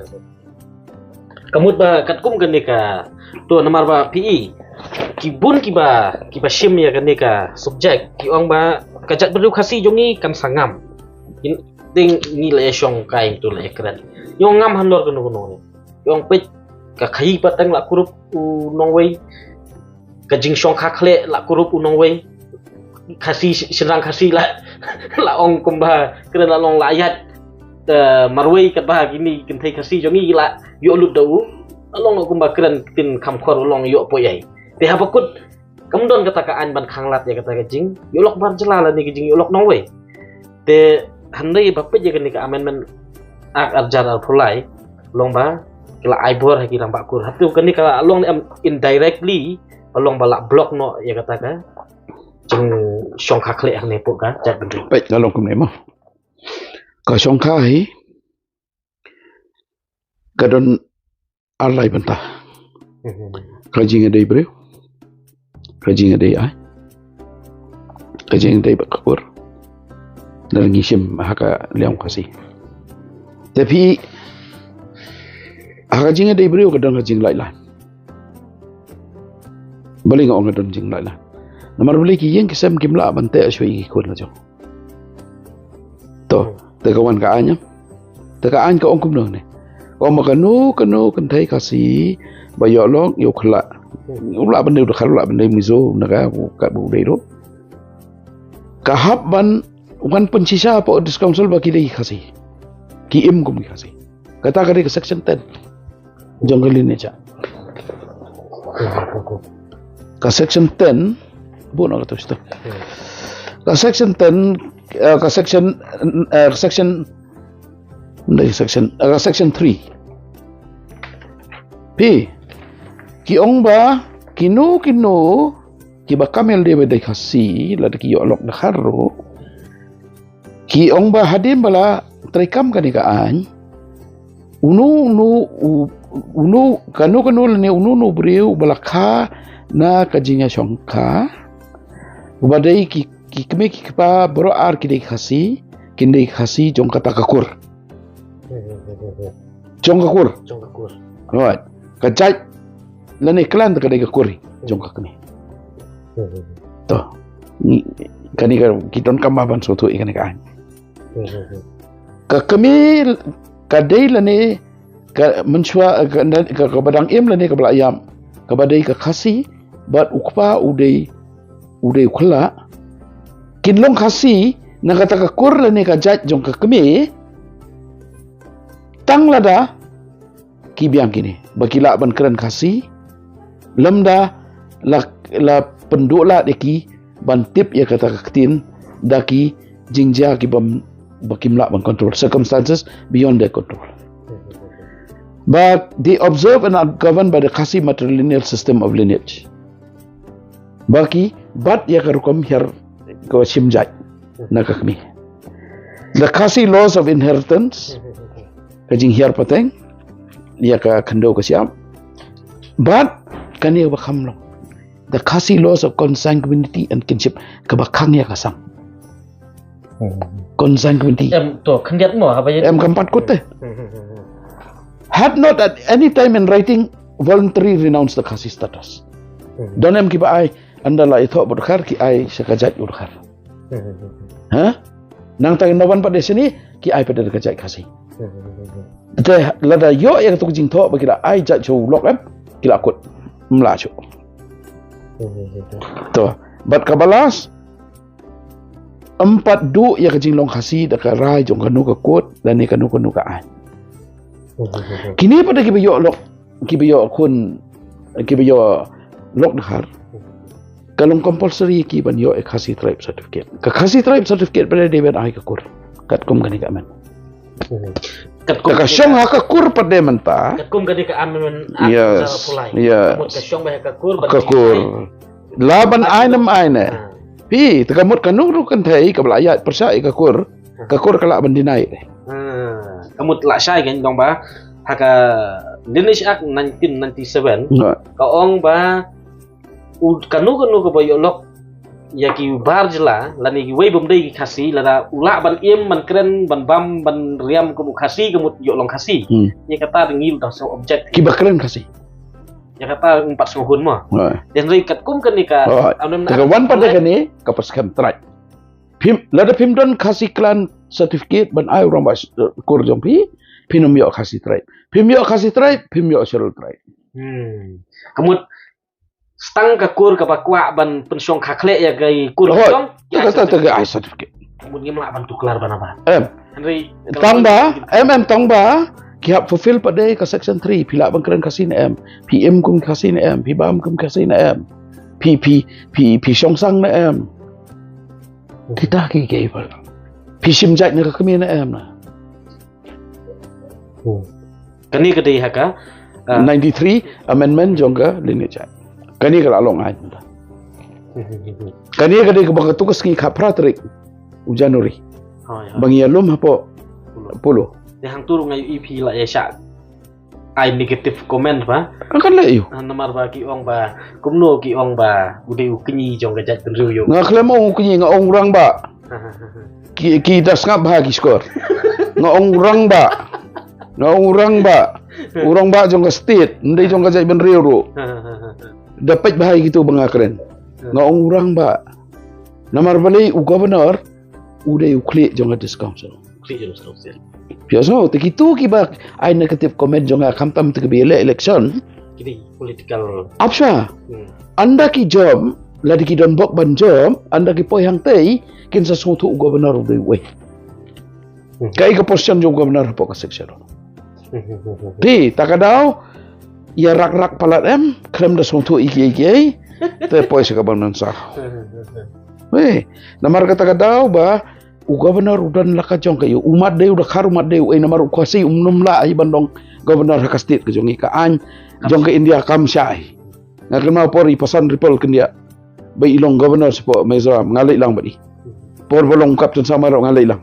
Ka mut ba katkum kane ka, to namar ba phi i, ki bun kiba, kiba shim ïa kane ka subject, ki ong ba ka jaitbynriew Khasi jong ngi kan sa ngam. Kin ding ngi la ïa shong kai tu la ïa kren. Ïa ngam halor kano kano ne. Ïa ong peit ka khaïi pateng la kurup u nongwei. Ka jingshongkha khleh la kurup u nongwei. Khasi, shynrang Khasi la, la ong kumba kren la long la ïaid, eh, marwei katba kine kynthei Khasi jong ngi la ïoh lut da u. La long kumba kren ktien kham khor u long ïoh poi ei. Te haba kut kam don kata ka aiñ ban khanglad ïa kata ka jing, ïoh lok bar jylla lane ka jing ïoh lok nongwei. Te hynrei ba peit ïa kane ka amendment Act ar hajar arphew lai, long ba ki la ai bor ha ki rangbah kur. Hato kane ka long em indirectly, ka long ba la block noh ïa kata ka jingshongkha khleh hangne hapoh ka jaitbynriew. Peit, ka long kumne mo. Ka shongkha hi ka don ar lai bynta. Ka jingïadei briew, ka jingïadei aiñ, ka jingïadei bad ka kur. Lada ngi shim ha ka liang Khasi. Te phi, ha ka jingïadei briew ka don ka jinglait lan. Balei nga ong ka don jinglait lan? Namar balei ki ïing ki sem kim lah ban teh shuwa ïa ki khun la jong. To, te ka wan ka aiñ, em? Te ka aiñ ka ong kumno ne? Ka ong ba kano kano kynthei Khasi ba ïoh lok ïa u khyllah. U lah ban dei u Dkhar, u lah ban dei Mizo, Naga, u kat ba u dei ruh. Ka hap ban wan pynshisha hapoh District Council ba ki dei Khasi. Ki im kum ki Khasi. Kata ka dei ka section ten jong ka Lineage Act. Ka section ten, buh noh kata u stem. Ka section ten, eh, ka section, eh, ka section, ym dei section, eh, ka section three. Phi, ki ong ba kino kino kiba kam ïalade ba dei Khasi, lada ki ïoh lok Dkhar ruh, ki ong ba hadien ba la treikam kane ka aiñ, uno uno u, uno, kano kano lane uno uno u briew ba la kha na ka jingïashongkha, uba dei ki, ki kmie ki kpa baroh ar ki dei Khasi, kin dei Khasi jong kata ka kur. Jong ka kur. Jong ka kur. Right. Ka jait lane clan te ka dei ka kur jong ka kmie. To. Ni, kane ka ki donkam ban sngewthuh ïa kane ka aiñ. Ka kmie ka dei lane ka mynshuwa ka, ka, kaba dang im lane kaba la ïap, kaba dei ka Khasi bad u kpa u dei, u dei u khyllah. Kin long Khasi na kata ka kur lane ka jait jong ka kmie. Tang lada ki biang kine ba ki lah ban kren Khasi, lymda la, la pynduh lad ïa ki ban tip ïa kata ka ktien da ki jingjia ki bym, ba kim lah ban control, circumstances beyond their control. But they observe and are governed by the Khasi matrilineal system of lineage. Ba ki bat ïa ka rukom hiar ka shim jait na ka kmie. The Khasi laws of inheritance, ka jinghiar pateng ïa ka khyndew ka shyiap. But kane ba kham long, the Khasi laws of consanguinity and kinship, kaba khang ïa ka sang. Consanguinity. Em to khyndiat mo haba ïa em kam pat kut te. Had not at any time in writing voluntarily renounced the Khasi status. Don em kiba ai, ynda la ïathoh bad u dkhar ki ai sha ka jait u dkhar. Ha? Nangta ynda wan pat de shane ki ai pat de ka jait Khasi. Te lada ïoh ïa katu ka jingthoh ba ki la ai jait sha u lok em, ki la kut. Ym lah shuh. To, bad kaba last, ym pat duh ïa ka jinglong Khasi da ka rai jong kano ka kot lane kano kano ka aiñ. Kine pat de kiba ïoh lok, kiba ïoh khun, kiba ïoh lok dkhar, ka long compulsory ki ban ïoh ïa Khasi Tribe Certificate. Ka Khasi Tribe Certificate pat de dei ban ai ka kur katkum kane ka amendment. Katkum ka shong ha ka kur pat de mynta. Katkum kane ka amendment Act Yes, two thousand four lai. Yes. Mut ka shong ba ha ka kur ban Ka ai. Kur. La ban ai ne ym ai ne. Ah. Phi, te ka mut kano ruh kynthei kaba la ïaid pyrshah ïa ka kur, ka kur ka lah ban deny. Ah, ka mut lashai kan dong ba ha ka Lineage Act nineteen ninety-seven. Nga. Ka ong ba u kano kano kaba ïoh lok ïa ki bar jylla lane kiwei bym dei ki Khasi, lada u lah ban im, ban kren, ban bam, ban riam kum u Khasi, ka mut ïoh long Khasi. Hmm. Ïa kata ngi da shu object. Kiba kren Khasi. Ïa kata ngim pat sngewhun mo. Right. Hynrei katkum kane ka Right. amendment Te ka wan pat de kane ka pyrshah tribe. Phim, lada phim don Khasi Clan Certificate ban ai u rangbah, eh, kur jong phi, phin ym ïoh Khasi Tribe. Phim ïoh Khasi Tribe, phim ïoh Scheduled Tribe. Hmm. Ka mut tang ka kur kaba kwah ban pynshong kha khleh ïa ka kur Hoi, jong, te ka, te ka ai certificate. Ka mut ngim lah ban tuklar ban aba. Em. Hynrei Tang ba, em, em, tang ba ki hap fulfill pat de ka section three, phi lah ban kren Khasi ne em, phi im kum Khasi ne em, phi bam kum Khasi ne em, phi, phi, phi, phi shong sang ne em. Kita ki kiei pat. Phi shim jait na ka kmie ne em na. Hmm. Kane ka dei ha ka, ah, ninety-three amendment jong ka Lineage Act. Kane ka la long aiñ mynta. Hmm. Kane ka dei kaba katu ka sngi khatphra tarik u January. Oh, ya. Ba ngi ïalum hapoh Polo. Polo. Te hangtu ruh nga ïohi phi la ïa shah ai negative comment ba. Nga khlem ïoh. Ah, namar ba ki ong ba, kumno ki ong ba u dei u kñi jong ka jaitbynriew ïoh. Nga khlem ong u kñi, nga ong u rangbah. Ki, ki da sngap bha ki shkor. Nga ong u rangbah. Nga ong u rangbah. U rangbah jong ka state, ym dei jong ka jaitbynriew ruh. Da peit bha ïa kitu ba nga kren. Nga ong u rangbah. Namar balei u governor u dei u khlieh jong ka District Council. Khlieh jong ka District Council. Phi ïohsngew, te kitu kiba ai negative comment jong nga khamtam te kiba ïaleh election. Ki dei political. Ap sha. Hmm. Ynda ki jop, lada ki don bok ban jop, ynda ki poi hangtei, kin sa sngewthuh u governor u dei uei. Hmm. Kaei ka position jong u governor hapoh ka section. Hmm. Te, ta ka daw, ïa rak rak palat em, khlem da sngewthuh ïa kiei kiei, te poi sha ka ban nang sa. Hmm. Hei, namar kata ka daw ba, u governor u don la ka jong ka ïa u, u mat dei u dkhar, u mat dei uei, namar u Khasi um nym lah hi ban long governor ha ka state ka jong i, ka aiñ jong ka India kam shah hi. Nga kynmaw por i Passion Ripple Khyndiat ba i long governor shapoh Mizoram, nga leit lang bad i. Por ba long Captain Sawkmie ruh nga leit lang.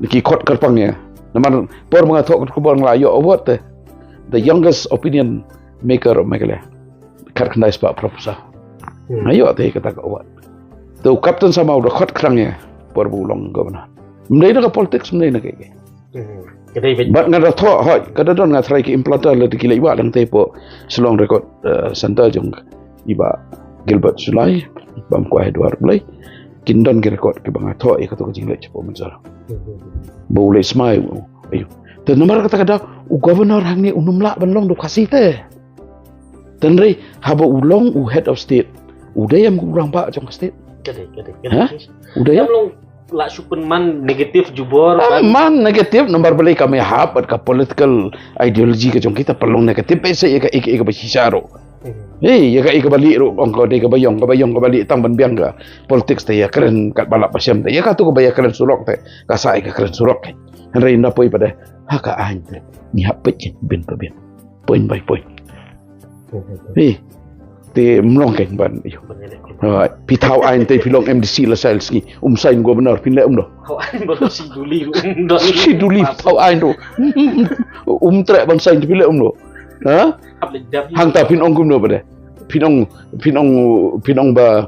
Ki khot kyrpang ïa. Namar por ba nga thoh ka khubor nga la ïoh award te, the youngest opinion maker of Meghalaya. Khatkhyndai spah phra phew saw. Hmm. Nga ïoh te kata ka award. Te u Captain Sawkmie u da khot kyrpang ïa por ba u long governor. Ym dei na ka politics, ym dei na ka, ka. Hmm. Ka dei beit. Bad nga da thoh, hoi, ka da don, nga tharai ki implanter lada ki leit wad lang te hapoh Shillong Record, eh, Center jong i Bah Gilbert Shullai, bam kwah Edward Blai. Kin don ki record kiba nga thoh ïa kato ka jingleit shapoh Mynshwa. Hmm. Ba u leit smai u. Ayu. Te namar kata ka daw u governor hangne u nym lah ban long da u Khasi te. Tangba haba u long u head of state, u dei em u rangbah jong ka state? Ka dei, ka dei, ka dei. Ha? U dei em? Em long la shu pynman negative jubor. Ah, ban man negative, namar balei kam ïahap bad ka political ideology ka jong ki, te pynlong negative, bad sa ïa ka, ïa ka, ïa kaba shisha ruh. Hmm. Eh, ïa ka, ïa kaba lieh ruh, ong ka dei kaba ïong, kaba ïong, kaba lieh, tang ban biang ka politics te ïakren katba lah ba shem te. Ïa katu kaba ïakren surok te, ka sa ïa ka kren surok. Hynrei na poi pat de, ha ka aiñ te, ngi hap peit bin pa bin. Point by point. Hmm. Eh, te mlong kein ban, ïoh. Ban ïaleh. Alright. Phi thaw aiñ te phi long M D C la sail sngi. Um sign governor, phin leh um noh. Thaw aiñ ba long shi duli ruh um don. Shi duli, thaw aiñ ruh. Um treh ban sign te phi leh um noh. Ha? Hap leh dam. Hangta phin ong kumno pat de. Phin ong, phin ong, phin ong ba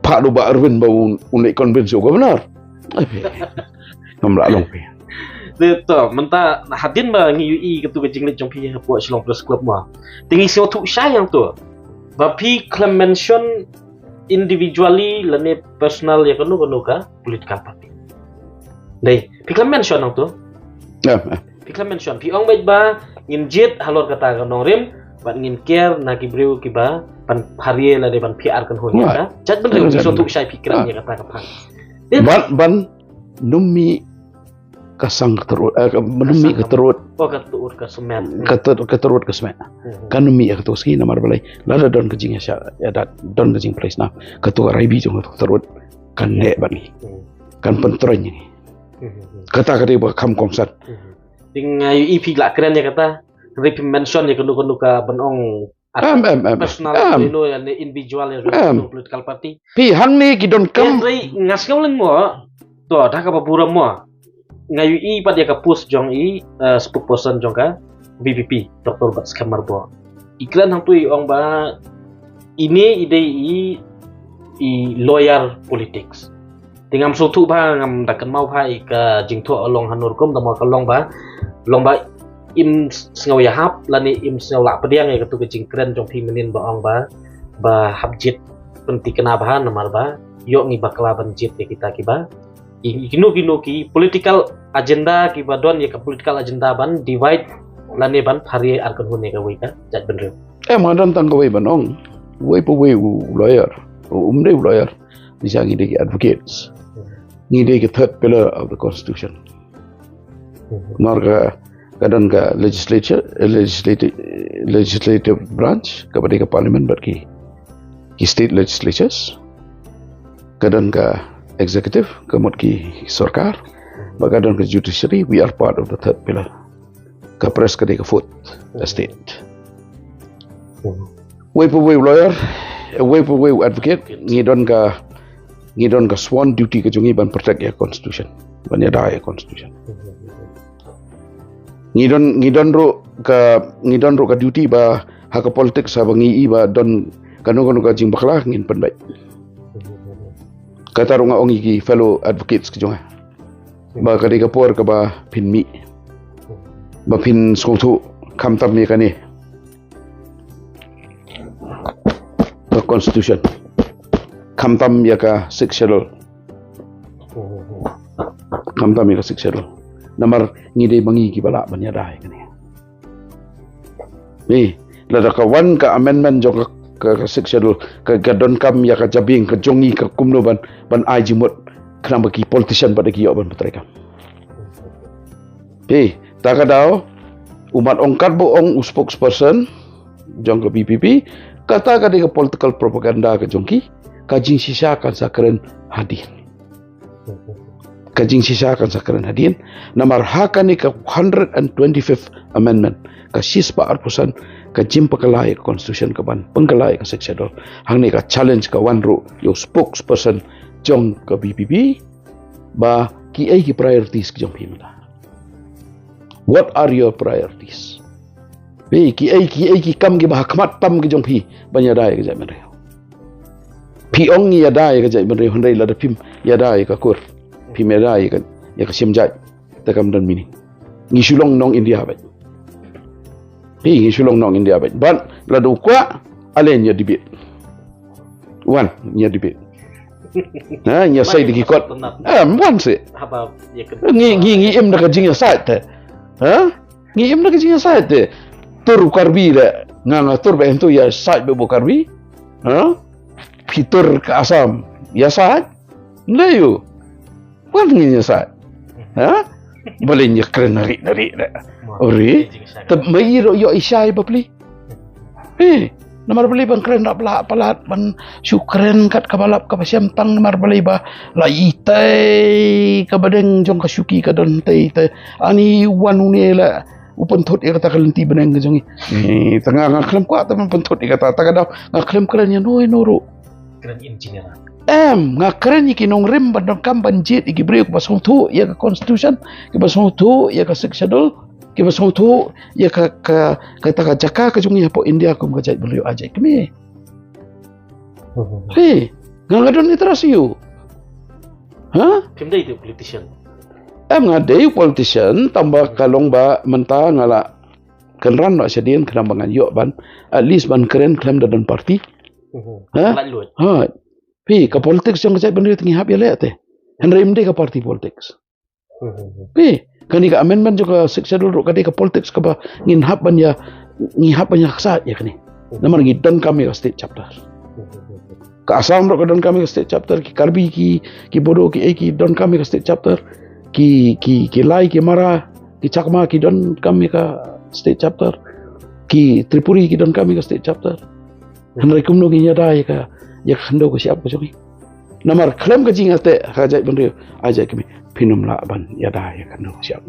phah ruh Bah Erwin ba un, un leh convince u governor. Ai, phi. Ngam lah long phi. Te to, mynta hadien ba ngi ïohi katu ka jingleit jong phi hapoh Shillong Press Club mo. Te ngi sngewthuh shai hangto. Ba phi khlem mention individually lane personal ïa kano kano ka political party. Dei, phi khlem mention hangto. Em, em. Phi khlem mention, phi ong beit ba ngin jied halor kata ka nongrim, bad ngin ker na ki briew kiba ban pharia lane ban pyrshah kynhun ïa ka. Jait bynriew, phi sngewthuh shai phi kren ïa kata ka phang. Ban, ban nym mih ka sang ka tyrut, eh, ka, nym mih ka tyrut. Oh, ka tyrut ka smet. Ka tyr-, ka tyrut ka smet. Hmm. Kan nym mih ïa katu ka sngi namar balei. Lada don ka jingïasyllok, ïa da, don ka jingpyllait na katu ka raibi jong katu ka tyrut, kan neh bad ngi. Hmm. Kan pyntroiñ ngi. Hmm. Kata ka dei ba kham kongsan. Hmm. Te nga ïohi phi la kren ïa kata, hynrei phi mention ïa kano kano ka ban ong Em, em, em, personal, em, you know, ïa ne individual, ïa em, ne political party. Phi hangne ki donkam. Hynrei nga sngew leng mo. To, da kaba burom mo. Nga ïohi pat ïa ka post jong i, eh, spokesperson jong ka V P P, Doctor Batskhem Myrboh. I kren hangto i ong ba ine i dei i, i lawyer politics. Te ngam sngewthuh bha, ngam da kynmaw bha ïa ka jingthoh long hano rukom, da ma ka long ba, long ba im sngew ïahap lane im sngew lah pdiang ïa katu ka jingkren jong phi mynnin ba ong ba, ba hap jied pynthikna bha namar ba ïoh ngi bakla ban jied ïa kita kiba, ïa kino kino ki political agenda kiba don ïa ka political agenda ban divide lane ban pharia ar kynhun ïa kawei ka jaitbynriew. Em, nga don tang kawei ban ong. Wei pa wei u lawyer. U, um dei u lawyer. Ngi sa ngi dei ki advocates. Ngi dei ki third pillar of the constitution. Namar ka, ka don ka legislature, eh, legislative, legislative branch, kaba dei ka parliament bad ki, ki state legislatures. Ka don ka executive, ka mut ki sorkar. Bad ka don ka judiciary, we are part of the third pillar. Ka press ka dei ka fourth estate. Wei pa wei u lawyer, wei pa wei u advocate, ngi don ka, ngi don ka sworn duty ka jong ngi ban protect ïa constitution, ban ïada ïa constitution. Ngi don, ngi don ruh ka, ngi don ruh ka duty ba ha ka politics haba ngi i ba don kano kano ka jingbakla ngin pynbeit. Kata ruh nga ong ïa ki fellow advocates ka jong nga. Ba ka dei ka por kaba phin mih. Ba phin sngewthuh khamtam ïa kane ka constitution. Khamtam ïa ka sixth schedule. Khamtam ïa ka sixth schedule. Namar ngi dei ma ngi kiba lah ban ïada ïa kane. Ni, lada ka wan ka amendment jong ka, ka, ka sixth schedule, ka, ka donkam ïa ka jabieng ka jong ngi ka kumno ban, ban ai jingmut khnang ba ki politician pat ki ïoh ban pyntrei kam. Ni, ta ka daw, u mat ong katba ong u spokesperson jong ka V P P, kata ka dei ka political propaganda ka jong ki, ka jingshisha kan sa kren hadien. Ka jingshisha kan sa kren hadien, namar ha kane ka hundred and twenty-fifth amendment, ka shispah arphew san, ka jingpynkylla ïa ka constitution ka ban pynkylla ïa ka sixth schedule. Hangne ka challenge ka wan ruh ïa u spokesperson jong ka V P P, ba kiei ki priorities ka jong phi mynta. What are your priorities? Phi, kiei, kiei ki kam kiba ha khmat tam ki jong phi ban ïada ïa ka jaitbynriew. Phi ong ngi ïada ïa ka jaitbynriew, hynrei lada phim ïada ïa ka kur, phim ïada ïa ka, ïa ka shim jait, te kam don meaning. Ngi shu long nong India beit. Phi, ngi shu long nong India beit. Bad lada u kwah, ale ngi ïa debate. Wan, ngi ïa debate. Ha, ngi ïa sei da ki kot. Em, wan seh. Haba ïa ka ngi, ngi, ngi im da ka jingïasaid te. Ha? Ngi im da ka jingïasaid te. Tur u Karbi le. Nga, nga tur ba hyntu ïasaid bad u Karbi. Ha? Phi tur ka Assam ïasaid. Nda ïoh. Wan ngin ïa sah. Ha? Balei ïa kren nari nari da. Uri. Te mai ro ïoh i shai bapli. Eh, namar balei ban kren rap la palat ban shu kren kat kaba lap kaba shem tang namar balei ba la i tei kaba deng jong ka shuki ka don tei tei. Ani wan une la u pynthut ïa kata ka lynti bneng ka jong i. Eh, tanga nga khlem kwah ta ban pynthut ïa kata ta ka daw nga khlem kren ïa no ïa no ruh. Kren in general. Em, nga kren ïa ki nongrim ban donkam ban jied ïa ki briew kiba sngewthuh ïa ka constitution, kiba sngewthuh ïa ka sixth schedule, kiba sngewthuh ïa ka ka kata ka jaka ka jong ngi hapoh India kum ka jaitbynriew, ai jait kmie. Hei, nga nga don interest ïa u. Ha? Phim dei tu politician. Em, nga dei politician tang ba ka long ba mynta nga la kynran noh shadien khnang ba ngan ïoh ban at least ban kren khlem da don party. Ha? Phi, ka politics jong ka jaitbynriew te ngi hap ïaleh te. Hynrei ym dei ka party politics. Phi, kane ka amendment jong ka sixth schedule ruh ka dei ka politics kaba ngin hap ban ïa, ngi hap ban ïa ksa ïa kane. Namar ngi donkam ïa ka state chapter. Ka Assam ruh ka donkam ïa ka state chapter, ki Karbi, ki ki Bodo, ki ei ki donkam ïa ka state chapter. Ki ki ki Lai, ki Mara, ki Chakma ki donkam ïa ka state chapter. Ki Tripuri ki donkam ïa ka state chapter. Hynrei kumno ngin ïada ïa ka, ïa ka khyndew ka shyiap ka jong ngi. Namar khlem ka jingïateh ha ka jaitbynriew, ai jait kmie, phin ym lah ban ïada ïa ka khyndew ka shyiap.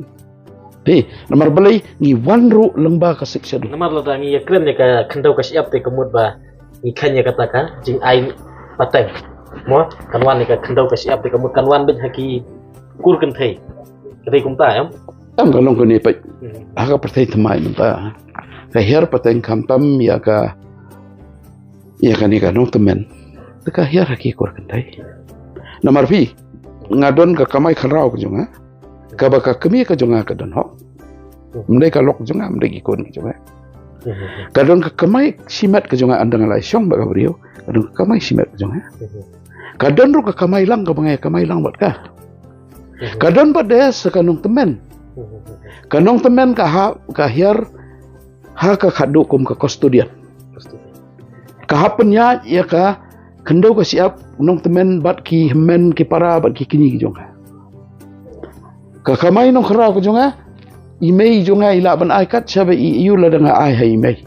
Te namar balei ngi wan ruh lyngba ka sixth schedule. Namar lada ngi ïakren ïa ka khyndew ka shyiap te ka mut ba ngi kheiñ ïa kata ka jingai pateng. Mo, kan wan ïa ka khyndew ka shyiap te ka mut kan wan beit ha ki kur kynthei. Ka dei kumta em? Em, ka long kane peit. Ha ka pyrthei thymmai mynta, ka hiar pateng khamtam ïa ka, ïa kane ka nongtymmen. Te ka hiar ha ki kur kynthei. Namar phi, nga don ka kamai khynraw ka jong nga. Kaba ka kmie ka jong nga ka don hok. Ym dei ka lok jong nga, ym dei ki khun ki jong nga. Ka don ka kamai shimet ka jong nga, ynda nga la shong bad ka briew, ka don ka kamai shimet ka jong nga. Ka don ruh ka kamai lang kaba nga ïa kamai lang bad ka. Ka don pat de sa ka nongtymmen. Ka nongtymmen ka hap, ka hiar ha ka khadduh kum ka custodian. Ka hap pynïaid ïa ka khyndew ka shyiap nongtymmen bad ki hynmen ki para bad ki kñi ki jong nga. Ka kamai nongkhynraw ka jong nga, i mei jong nga i lah ban ai kat shaba i ïoh lada nga ai ha i mei.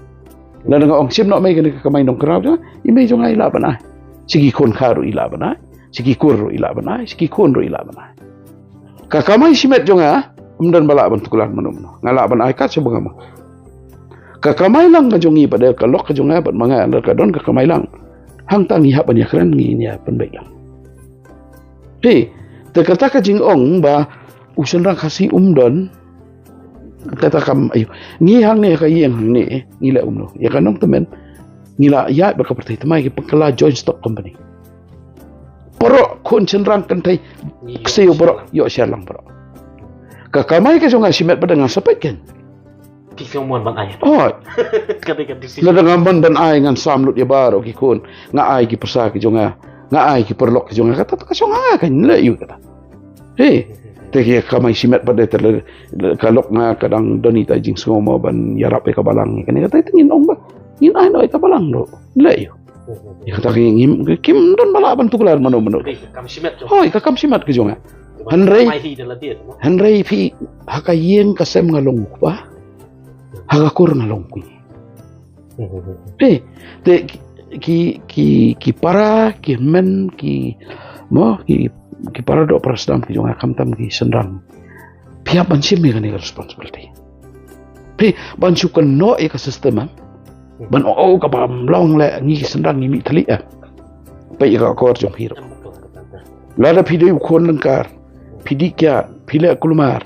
Lada nga ong shim noh mei kane ka kamai nongkhynraw jong nga, i mei jong nga i lah ban ai. Sha ki khun kha ruh i lah ban ai. Sha ki kur ruh i lah ban ai, sha ki khun ruh i lah ban ai. Ka kamai shimet jong nga, ym don ba lah ban tuklar mano mano. Nga lah ban ai kat shaba nga mo. Ka kamai lang ka jong ngi bad ka lok ka jong nga bad ma nga, lada ka don ka kamai lang. Hangta ngi hap ban ïakren, ngi ïa pynbeit lang. Phi, te kata ka jingong ba u shynrang Khasi um don, kata kam, ayo. Ngi hangne ka ïing hangne, ngi la um noh. Ïa ka nongtymmen, ngi la ïaid bad ka pyrthei thymmai ki pynkylla joint stock company. Baroh khun shynrang kynthei ksiew baroh ïoh share lang baroh. Ka kamai ka jong nga shimet bad nga sa peit kan. Ki sngewmon ban ai. Oh. Kata ka decision. Lada nga mon ban ai ngan sam lut ïa baroh ki khun. Nga ai ki pyrsa ki jong nga. Nga ai ki paralok ki jong nga. Kata ka jong nga kan leh ïa kata. Hei. Te ki kamai shimet pat de te le, le, ka lok nga ka dang don ita jingsngew mo ban ïarap ïa ka balang. Kane kata te ngin ong ba. Ngin ai noh ïa ka balang ruh. Leh ïa. Ïa kata ki ngim, kim don ba lah ban tuklar mano mano. Hei, ka kam shimet jong. Hoi, ka kam shimet ka jong nga. Hynrei, hynrei phi ha ka ïing ka sem nga long u kpa. Ha ka kur nga long u kñi. Eh, te ki, ki, ki para, ki hynmen, ki, mo, ki, ki para doh para sdang ki jong nga khamtam ki shynrang. Phi hap ban shim ïa kane ka responsibility. Phi ban shu kynnoh ïa ka system, ah. Ban, oh, oh, kaba ym long leh, ngi ki shynrang ngi mih thylliej, ah. Peit ïa ka akor jong phi ruh. Lada phi dei u khun lyngkar, phi dih kiad, phi leh kulmar,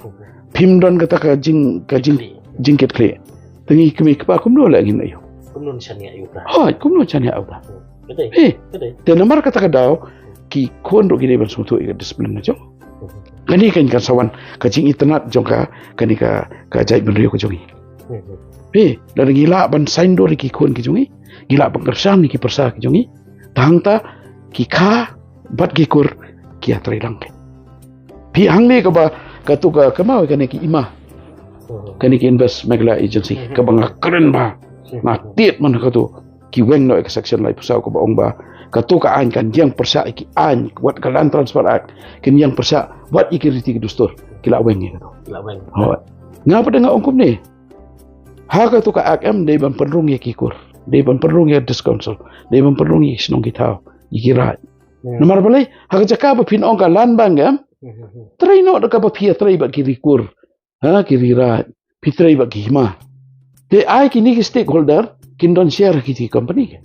phim don kata ka jing, ka jing, jingkitkhlieh. Te ngi kmie kpa kumno leh ngin ïoh. Kumno shaniah ïa u ta. Hoi, kumno shaniah ïa u ta. Ka dei. Eh, ka dei. Te namar kata ka daw, ki khun ruh ki dei ban sngewthuh ïa ka discipline na jong. Kane kan kan sa wan ka jingitynnad jong ka, kane ka, ka jaitbynriew ka jong ngi. Phi, lada ngi lah ban saiñdur ïa ki khun ki jong ngi, ngi lah ban kyrshan ïa ki pyrsa ki jong ngi. Te hangta ki kha bad ki kur ki ïatrei lang. Phi hangne kaba, katu ka, kynmaw kane ki IMA. Kane ki Invest Meghalaya Agency, kaba nga kren ba nga tied man katu. Ki weng noh ïa ka section laiphew saw kaba ong ba Kato ka aiñ kan ïeng pyrshah ïa ki aiñ, wat ka Land Transfer Act, kan ïeng pyrshah wat ïa ki riti ki dustur, ki la weng ïa kato. Ki la weng. Hooid. Nga pat nga ong kumne. Ha kato ka act em, dei ban pynrung ïa ki kur, dei ban pynrung ïa District Council, dei ban pynrung ïa ki shnong ki thaw, ïa ki raid. Hmm. Namar balei, ha ka jaka ba phin ong ka Land Bank em, hmm, hmm, hmm, trei noh da kaba phi ïatrei bad ki ri kur. Ha, ki ri raid. Phi trei bad ki hima. Te ai kine ki stakeholder kin don share ha kiti ki company.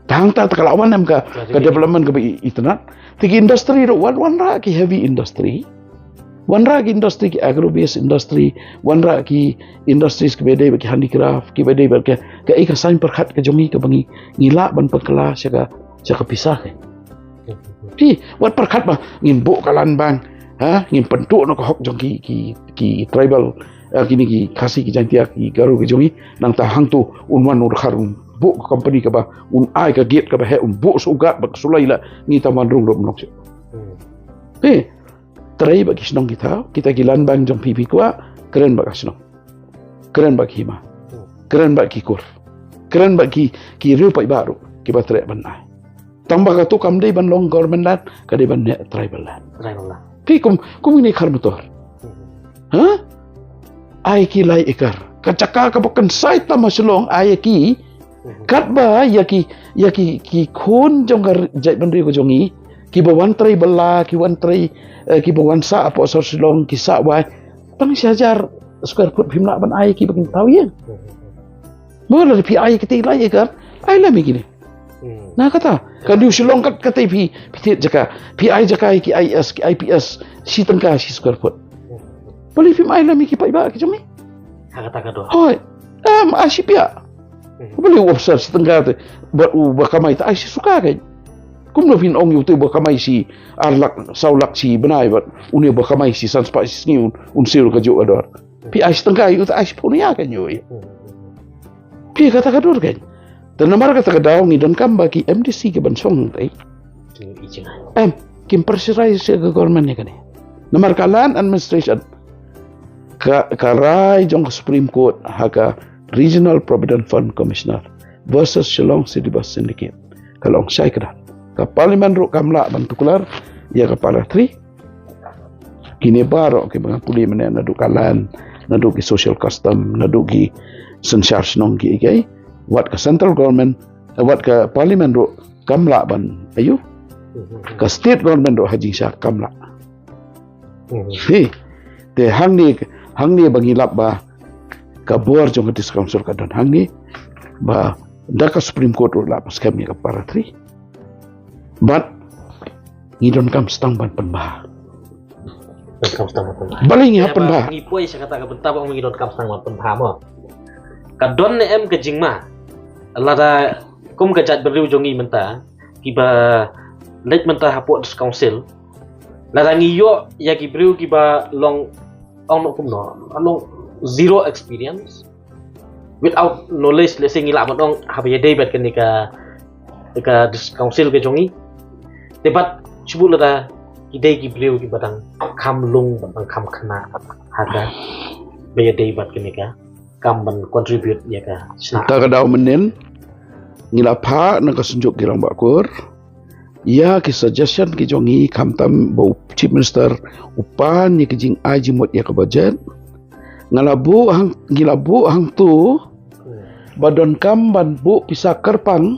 Tang ta ka la wan em ka, ka development kaba i-, itynnad. Te ki industry ruh wan, wanrah ki heavy industry. Wanrah ki industry, ki agro based industry. Wanrah ki industries kiba dei bad ki handicraft, kiba dei bad ka, ka, eh, ka saiñ pyrkhat ka jong ngi kaba ngi, ngi lah ban pynkylla sha ka, sha ka pisa ka. Phi, wat pyrkhat ba ngin buh ka Land Bank, ha, ngin pynduh noh ka hok jong ki, ki, ki tribal, eh, kine ki Khasi, ki Jaintia, ki Garo ki jong ngi, nangta hangto un wan u dkhar un buh ka company kaba, un ai ka gate kaba heh, un buh shuh ka gate bad ka sulai la, ngi tam wan rung ruh ym long shuh. Hmm. Phi, trei bad ki shnong ki thaw, kita ki Land Bank jong phi phi kwah, kren bad ka shnong. Kren bad ki hima. Hmm. Kren bad ki kur. Kren bad ki, ki riew paidbah ruh, kiba treh ban ai. Tang ba kato kam dei ban long government land, ka dei ban neh tribal land. Tribal land. Phi kum, kum ine Kharmator. Hmm. Ha? Ai ki lai ekar. Ka jaka kaba kynsai tam ha Shillong, ai ïa ki. Hmm. Katba ïa ki, ïa ki, ki khun jong ka r-, jaitbynriew ka jong ngi, kiba wan trei bylla, ki wan trei, eh, kiba wan sah hapoh sor Shillong, ki sah wai. Tang shi hajar square foot phim lah ban ai ïa ki ba kin thaw ïing. Hmm. Mo lada phi ai kiti lai ekar, ai lem ïa kine. Hmm. Na kata, ka New Shillong kat, kata phi, phi thied jaka. Phi ai jaka ïa ki I A S, ki I P S, shi tyngka shi square foot. Hmm. Balei phim ai lem ïa ki paidbah ki jong ngi? Ha kata ka dor. Hooid. Em, ai shi pia. Hmm. Balei u officer shi tyngka te, bad uba kamai te ai shi suka kein. Kumno phin ong ïa uto uba kamai shi ar lak, saw lak shi bnai bad une uba kamai shi san spah shi sngi un, un siew kajuh ka dor. Phi ai shi tyngka ïa uto, ai shiphew nia kein ïa u. Hmm. Phi kata ka dur kein. Te namar kata ka daw ngi donkam ba ki M D C ki ban shong te. Em, kim pressurize sha ka government ïa kane. Namar ka Land Administration, ka, ka rai jong ka Supreme Court ha ka Regional Provident Fund Commissioner versus Shillong City Bus Syndicate, ka long shai kdar. Ka Parliament ruh kam lah ban tuklar ïa ka para three. Kine baroh kiba nga pule mynne, naduh ka land, naduh ki social custom, naduh ki synshar shnong ki ei ei, wat ka central government, eh, wat ka Parliament ruh kam lah ban, aiu, ka state government ruh ha jingshisha kam lah. Hmm. Hi. Te hangne, hangne ba ngi lap ba ka bor jong ka District Council ka don hangne, ba da ka Supreme Court ruh lah ban skhem ïa ka para three. Bad ngi donkam sdang ban pynbha. Donkam sdang ban pynbha. Balei ngi hap pynbha? Ngi poi sha kata ka bynta ba ngi donkam sdang ban pynbha mo. Ka don ne em ka jingma? Lada kum ka jaitbynriew jong ngi mynta, kiba leit mynta hapoh District Council, lada ngi ïoh ïa ki briew kiba long, ong noh kumno, long zero experience, without knowledge, lehse ngi lah ban ong haba ïadei bad kane ka, ka District Council ka jong ngi. Te bad shu bud lada ki dei ki briew kiba dang kham lung bad dang kham khynnah ha kaba ïadei bad kane ka kam ban contribute ïa ka shnong. Kata ka daw mynnin ngi la phah na ka Synjuk ki Rangbah Kur ïa ki suggestion ki jong ngi, khamtam ba u Chief Minister u pan ïa ki jingai jingmut ïa ka budget. Nga la buh hang, ngi la buh hangto ba donkam ban buh pisa kyrpang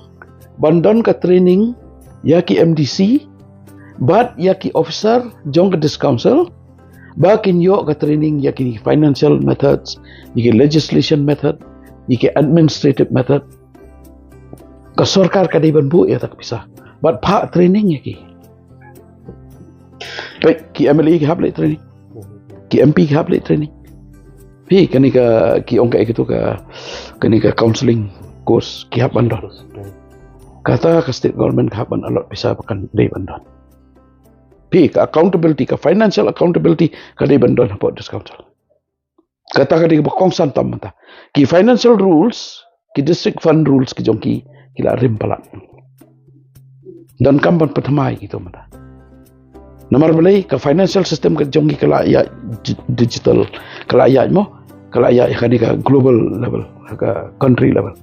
ban don ka training ïa ki M D C bad ïa ki officer jong ka District Council, ba kin ïoh ka training ïa ki financial methods, ïa ki legislation method, ïa ki administrative method. Ka sorkar ka dei ban buh ïa kata ka pisa bad phah training ïa ki. Peit, ki M L A ki hap leh training, ki M P ki hap leh training. Phi, kane ka, ki ong kaei kito ka, kane ka counselling course ki hap ban don. Kata ka state government ka hap ban allot pisa ba kan dei ban don. Phi, ka accountability, ka financial accountability ka dei ban don hapoh District Council. Kata ka dei kaba kongsan tam mynta. Ki financial rules, ki district fund rules ki jong ki, ki la rim palat. Donkam ban pynthymmai kito mynta. Namar balei, ka financial system ka jong ki ka la ïaid di-, digital, ka la ïaid mo, ka la ïaid ha kane ka global level, ha ka country level.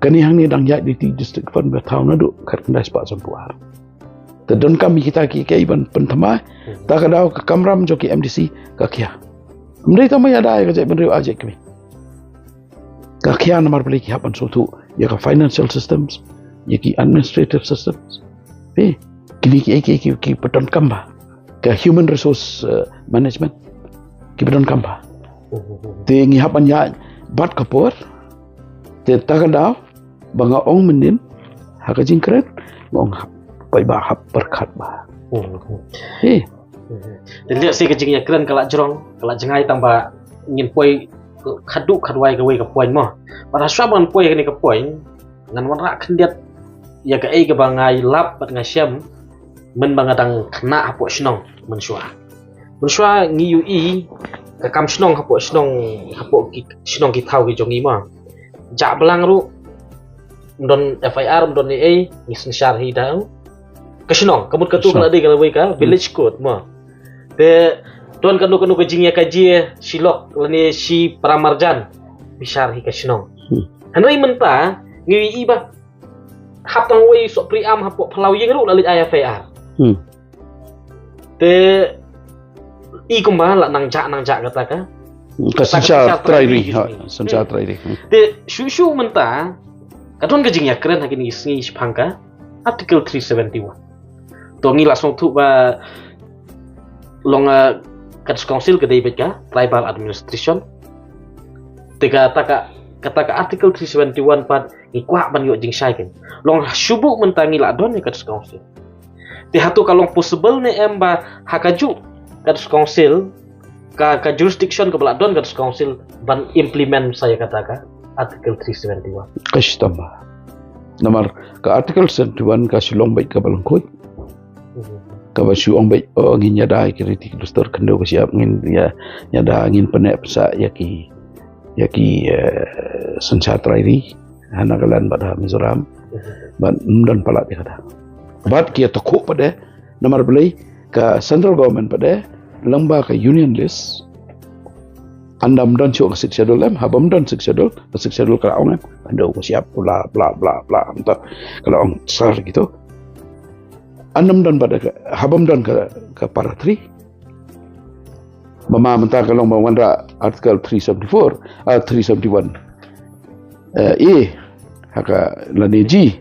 Kane hangne dang ïaid da ki district fund ba thaw naduh khatkhyndai spah sanphew ar. Te donkam ïa kita ki, ki ban pynthymmai. Ta ka daw ka kamram jong ki M D C ka khia. Ym dei tang ba ïada ïa ka jaitbynriew ar jaitkhmih. Ka khia namar balei? Ki hap ban sngewthuh ïa ka financial systems, ïa ki administrative systems. Phi, kine ki, ki, ki, ki ba donkam ba, ka human resource, uh, management, ki ba donkam ba. Te ngi hap ban ïaid bad ka por. Te ta ka daw ba nga ong mynnin ha ka jingkren, nga ong hap paidbah hap pyrkhat ba. Phi. Te lehse ka jingïakren ka la jrong, ka la jngai, tang ba ngin poi khadduh khadwai kawei ka point mo. Bad hashwa ba ngan poi kane ka point, ngan wanrah khyndiat ïa kaei kaba nga ïalap bad nga shem mynba nga dang khynnah hapoh shnong mynshuwa. Mynshuwa ngi ïohi ka kam shnong hapoh shnong, hapoh ki shnong ki thaw ki jong ngi mo. Jah blang ruh, ym don F I R, ym don ei ei, ngi synshar hi da ka shnong. Ka mut katu ka la dei ka lawei ka village court mo. Te don kano kano ka jingïakajia shi lok lane shi paramarjan, pynshar hi ka shnong. Hynrei mynta ngi ïohi ba hap tang wei sohpriam hapoh phyllaw ïing ruh la leit ai F I R. Te i kumba la nang jah nang jah kata ka, ka synshar trai ri, ha, synshar trai ri. Te shuh shuh mynta ka don ka jingïakren ha kine ki sngi shaphang ka Article three seventy-one. To ngi la sngewthuh ba long, uh, ka District Council ka dei beit ka tribal administration. Te kata ka, kata ka Article three seventy-one pat ngi kwah ban ïoh jingshai kein. Long shuh buh mynta ngi la don ïa ka District Council. Te hato ka long possible ne em ba ha kajuh ka District Council, ka, ka jurisdiction kaba la don ka District Council ban implement sa ïa kata ka Article three seventy-one? Ka shitom ba. Namar ka Article seventy-one ka shu long beit kaba lyngkhuid. Kaba shu ong beit, oh, ngin ïada ïa ki riti ki dustur khyndew ka shyiap, ngin ïa, ïada, ngin pynneh pynsah ïa ki, ïa ki, eh, synshar trai ri ha Nagaland bad ha Mizoram. Bad ym don palat ïa kata. Bad ki ïa takhuh pat de, namar balei? Ka central government pat de lyngba ka union list. Ynda ym don shuh ka Sixth Schedule em, haba ym don Sixth Schedule, ka Sixth Schedule ka la ong em, khyndew ka shyiap, bla bla bla bla, mynta ka la ong sar gitu. Ynda ym don pat de ka, haba ym don ka, ka para three. Ba ma mynta ka long ba wanrah Article three seventy-four, ah, three seventy-one, eh, A, ha ka lane G,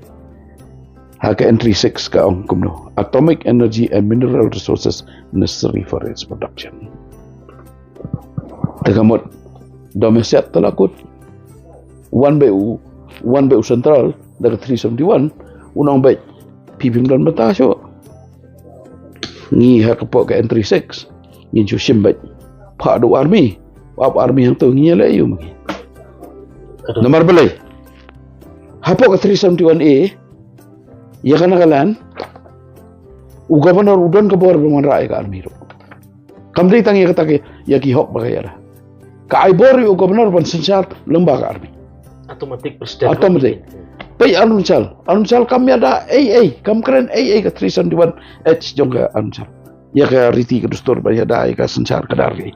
ha ka entry six ka ong kumno: Atomic energy and mineral resources necessary for its production. Te ka mut domestic te la kut. Wan beit u, wan beit u central da ka three seventy-one, u ong beit phi phim don bynta shuh. Ngi ha ka pok ka entry six ngin shu shim beit. Phah da u army, ap army hangto, ngi ïaleh aïu ma ngi? Namar balei? Ha pok ka three seventy-one A, ïa ka Nagaland, u governor u don ka bor ban wanrah ïa ka army ruh. Kam dei tang ïa kata ka, ïa ki hok ba ka ïada. Ka ai bor ïa u governor ban synshar lyngba ka army. Automatic president. Automatic. Peit Arunachal, Arunachal kam ïada ei ei, kam kren ei ei ka three seventy-one H jong ka Arunachal. Ïa ka riti ka dustur ba ïada ïa ka synshar ka dar ka ei.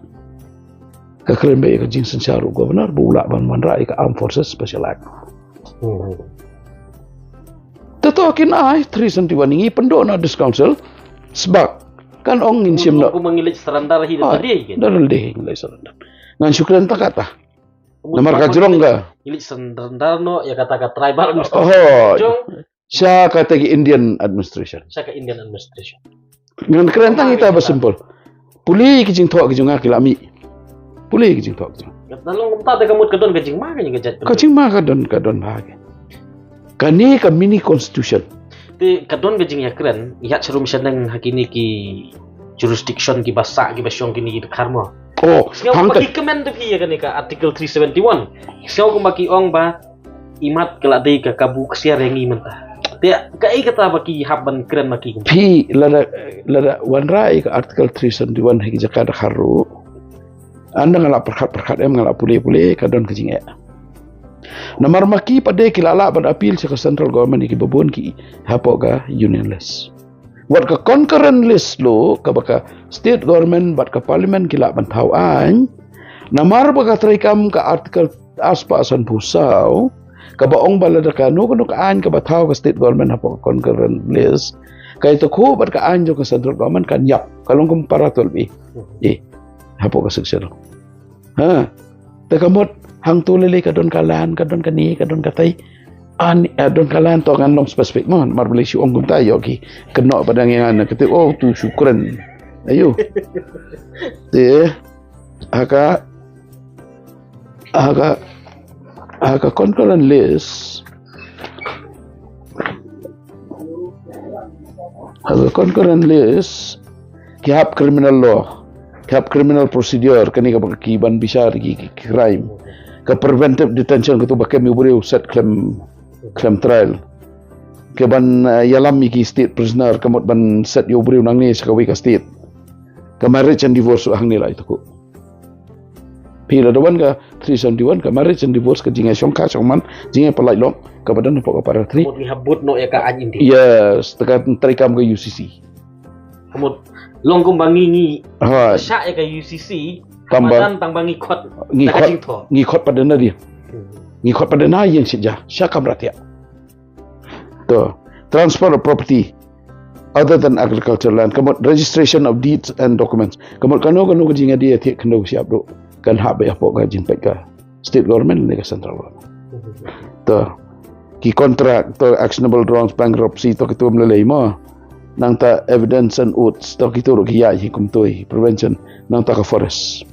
Ka kren ba ïa ka jingsynshar u governor ba u lah ban wanrah ïa ka Armed Forces Special Act. Te to kin ai three seventy-one, ngi pynduh na District Council, sbak kan ong ngin shim noh. Kumba ngi leit surrender hi da lade hi. Da lade hi ngi leit surrender. Ngan shu kren ta kata. Namar ka jrong ka. Ngi leit surrender noh ïa kata ka tribal administration. Oh. Jong sha kata ka Indian administration. Sha ka Indian administration. Ngan kren tang ita ba simple. Pule ki jingthoh ki jong nga ki la mih. Pule ki jingthoh ki jong nga. Ka long kumta te ka mut ka don ka jingma ka jingkajat. Ka jingma ka don, ka don bha ka. Kane ka mini constitution. Te ka don ka jingïakren, ïa sharum shaneng ha kine ki jurisdiction ki ba sah ki ba shong kine ki dkhar mo. Oh, sngewbha ki kmen te phi ïa kane ka Article three seventy-one. Sngewbha ki ong ba imat ka la dei ka kabu ksiar ïa ngi mynta. Te kaei kata ba ki hap ban kren ma ki? Phi lada, lada wanrah ïa ka Article three seventy-one ha ki jaka dkhar ruh. Ynda nga la pyrkhat pyrkhat em, nga la pule pule, ka don ka jingeh. Namar ma ki pat de ki la lah ban appeal sha ka central government ïa ki babun ki hapoh ka union list. Wat ka concurrent list ruh kaba ka state government bad ka parliament ki lah ban thaw aiñ. Namar ba ka treikam ka Article arspah sanphew saw Kaba ong ba lada kano kano ka aiñ kaba thaw ka state government hapoh ka concurrent list, ka ïatakhuh bad ka aiñ jong ka central government, kan ïap, ka long kum para twelve A. Eh, hapoh ka Sixth Schedule. Ha. Te ka mut hangto lei lei ka don ka land, ka don kane, ka don katai. An, eh, don ka land to ngan long specific mo, mar ba lei shu ong kumta ïoh ki kynnoh ba dang ïa ngan kata, oh, tu shu kren. Ayo. Te ha ka, ha ka, ha ka concurrent list, ha ka concurrent list, ki hap criminal law, ki hap criminal procedure, kane kaba ki ban bishar ki, ki, ki crime. Ka preventive detention, katu ba kem ïa u briew set khlem, khlem trial. Ka ban, eh, ïalam ïa ki state prisoner, ka mut ban set ïa u briew nangne sha kawei ka state. Ka marriage and divorce hangne la ïatakhuh. Phi, lada wan ka three seventy-one, ka marriage and divorce, ka jingïashongkha shongman, jingïapyllait lok, kaba don hapoh ka para three. Mut ngi hap bud noh ïa ka aiñ India. Yes, te ka treikam ka U C C. Ka mut long kumba ngi ngi Hooid. Shah ïa ka U C C, Tang ba madan tang ba ngi khot ngi da ka khot, jingthoh. Ngi khot pat da na dien. Hmm. Ngi khot pat da na ïing shet ja, sha kamra thiah. To, transfer of property other than agricultural land, ka mut registration of deeds and documents. Ka mut kano kano ka jingïadie thiah khyndew shyiap ruh kan hap beit hapoh ka jingpeit ka state government ne ka central government. To, ki contract, to actionable drawings, bankruptcy, to kitu ym lei lei mo. Nangta evidence and oaths, to kitu ruh ki ïaid hi kumtui, prevention, nangta ka forest.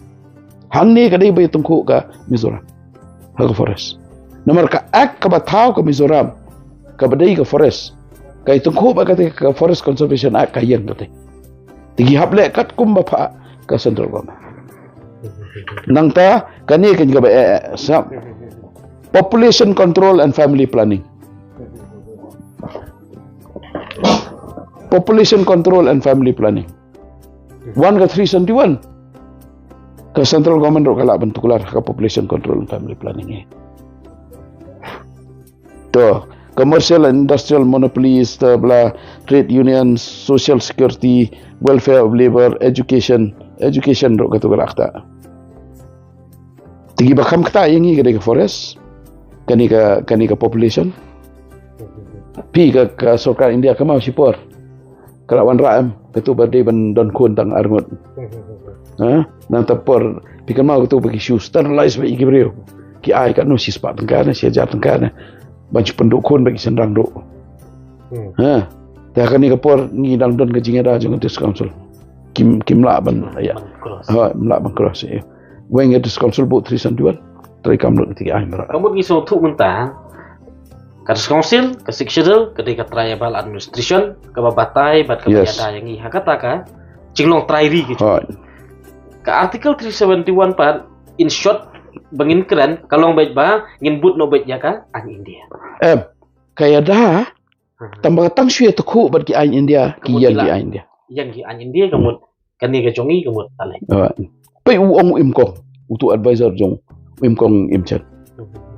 Hangne ka dei ba ïatyngkhuh ka Mizoram ha ka forest. Namar ka act kaba thaw ka Mizoram, kaba dei ka forest, ka ïatyngkhuh bad kata ka Forest Conservation Act, ka ïeng kata. Te ki hap leh katkum ba phah ka central government. Nangta kane kan kaba eh, eh, sap. Population control and family planning. Population control and family planning. Wan ka three seventy-one, ka central government ruh ka lah ban tuklar ka population control and family planning eh. To, commercial and industrial monopolies, to bla, trade unions, social security, welfare of labor, education, education ruh ka tuklar kata. Te kiba kham ktah ïa ngi ka dei ka forest, kane ka, kane ka population. Phi, ka, ka sorkar India ka mut shipor ka la wanrah em, katu ba dei ban don khun tang arngut. Ha? Nangta por phi kynmaw katu ba ki shu sterilize beit ïa ki briew. Ki ai katno, shispah tyngka ne, shi hajar tyngka ne, ban shu pynduh khun bad ki shynrang ruh. Hmm. Ha? Te ha kane ka por ngi dang don ka jingïada jong ka District Council. Kim, kim lah ban, ïa. Ban cross. Ha, kim lah ban cross, ïa. Weng ïa District Council buh three seventy-one. Treikam lut ïa ki aiñ baroh. Ka mut ngi sngewthuh mynta ka District Council, ka Sixth Schedule, ka dei ka tribal administration kaba batai bad kaba, yes, ïada ïa ngi ha kata ka jinglong trai ri ka jong ngi. Hooid. Ka Article three seventy-one pat, in short, ba ngin kren, ka long beit ba ngin bud noh beit ïa ka aiñ India. Em, ka ïada, hmm, tang ba tang shu ïatakhuh bad ki aiñ India, ki ïeng ki aiñ India. Ïeng ki aiñ India, ka mut kane ka jong ngi ka mut ale. Ah, peit u ong u Imkong, utu advisor jong u Imkong Imchen.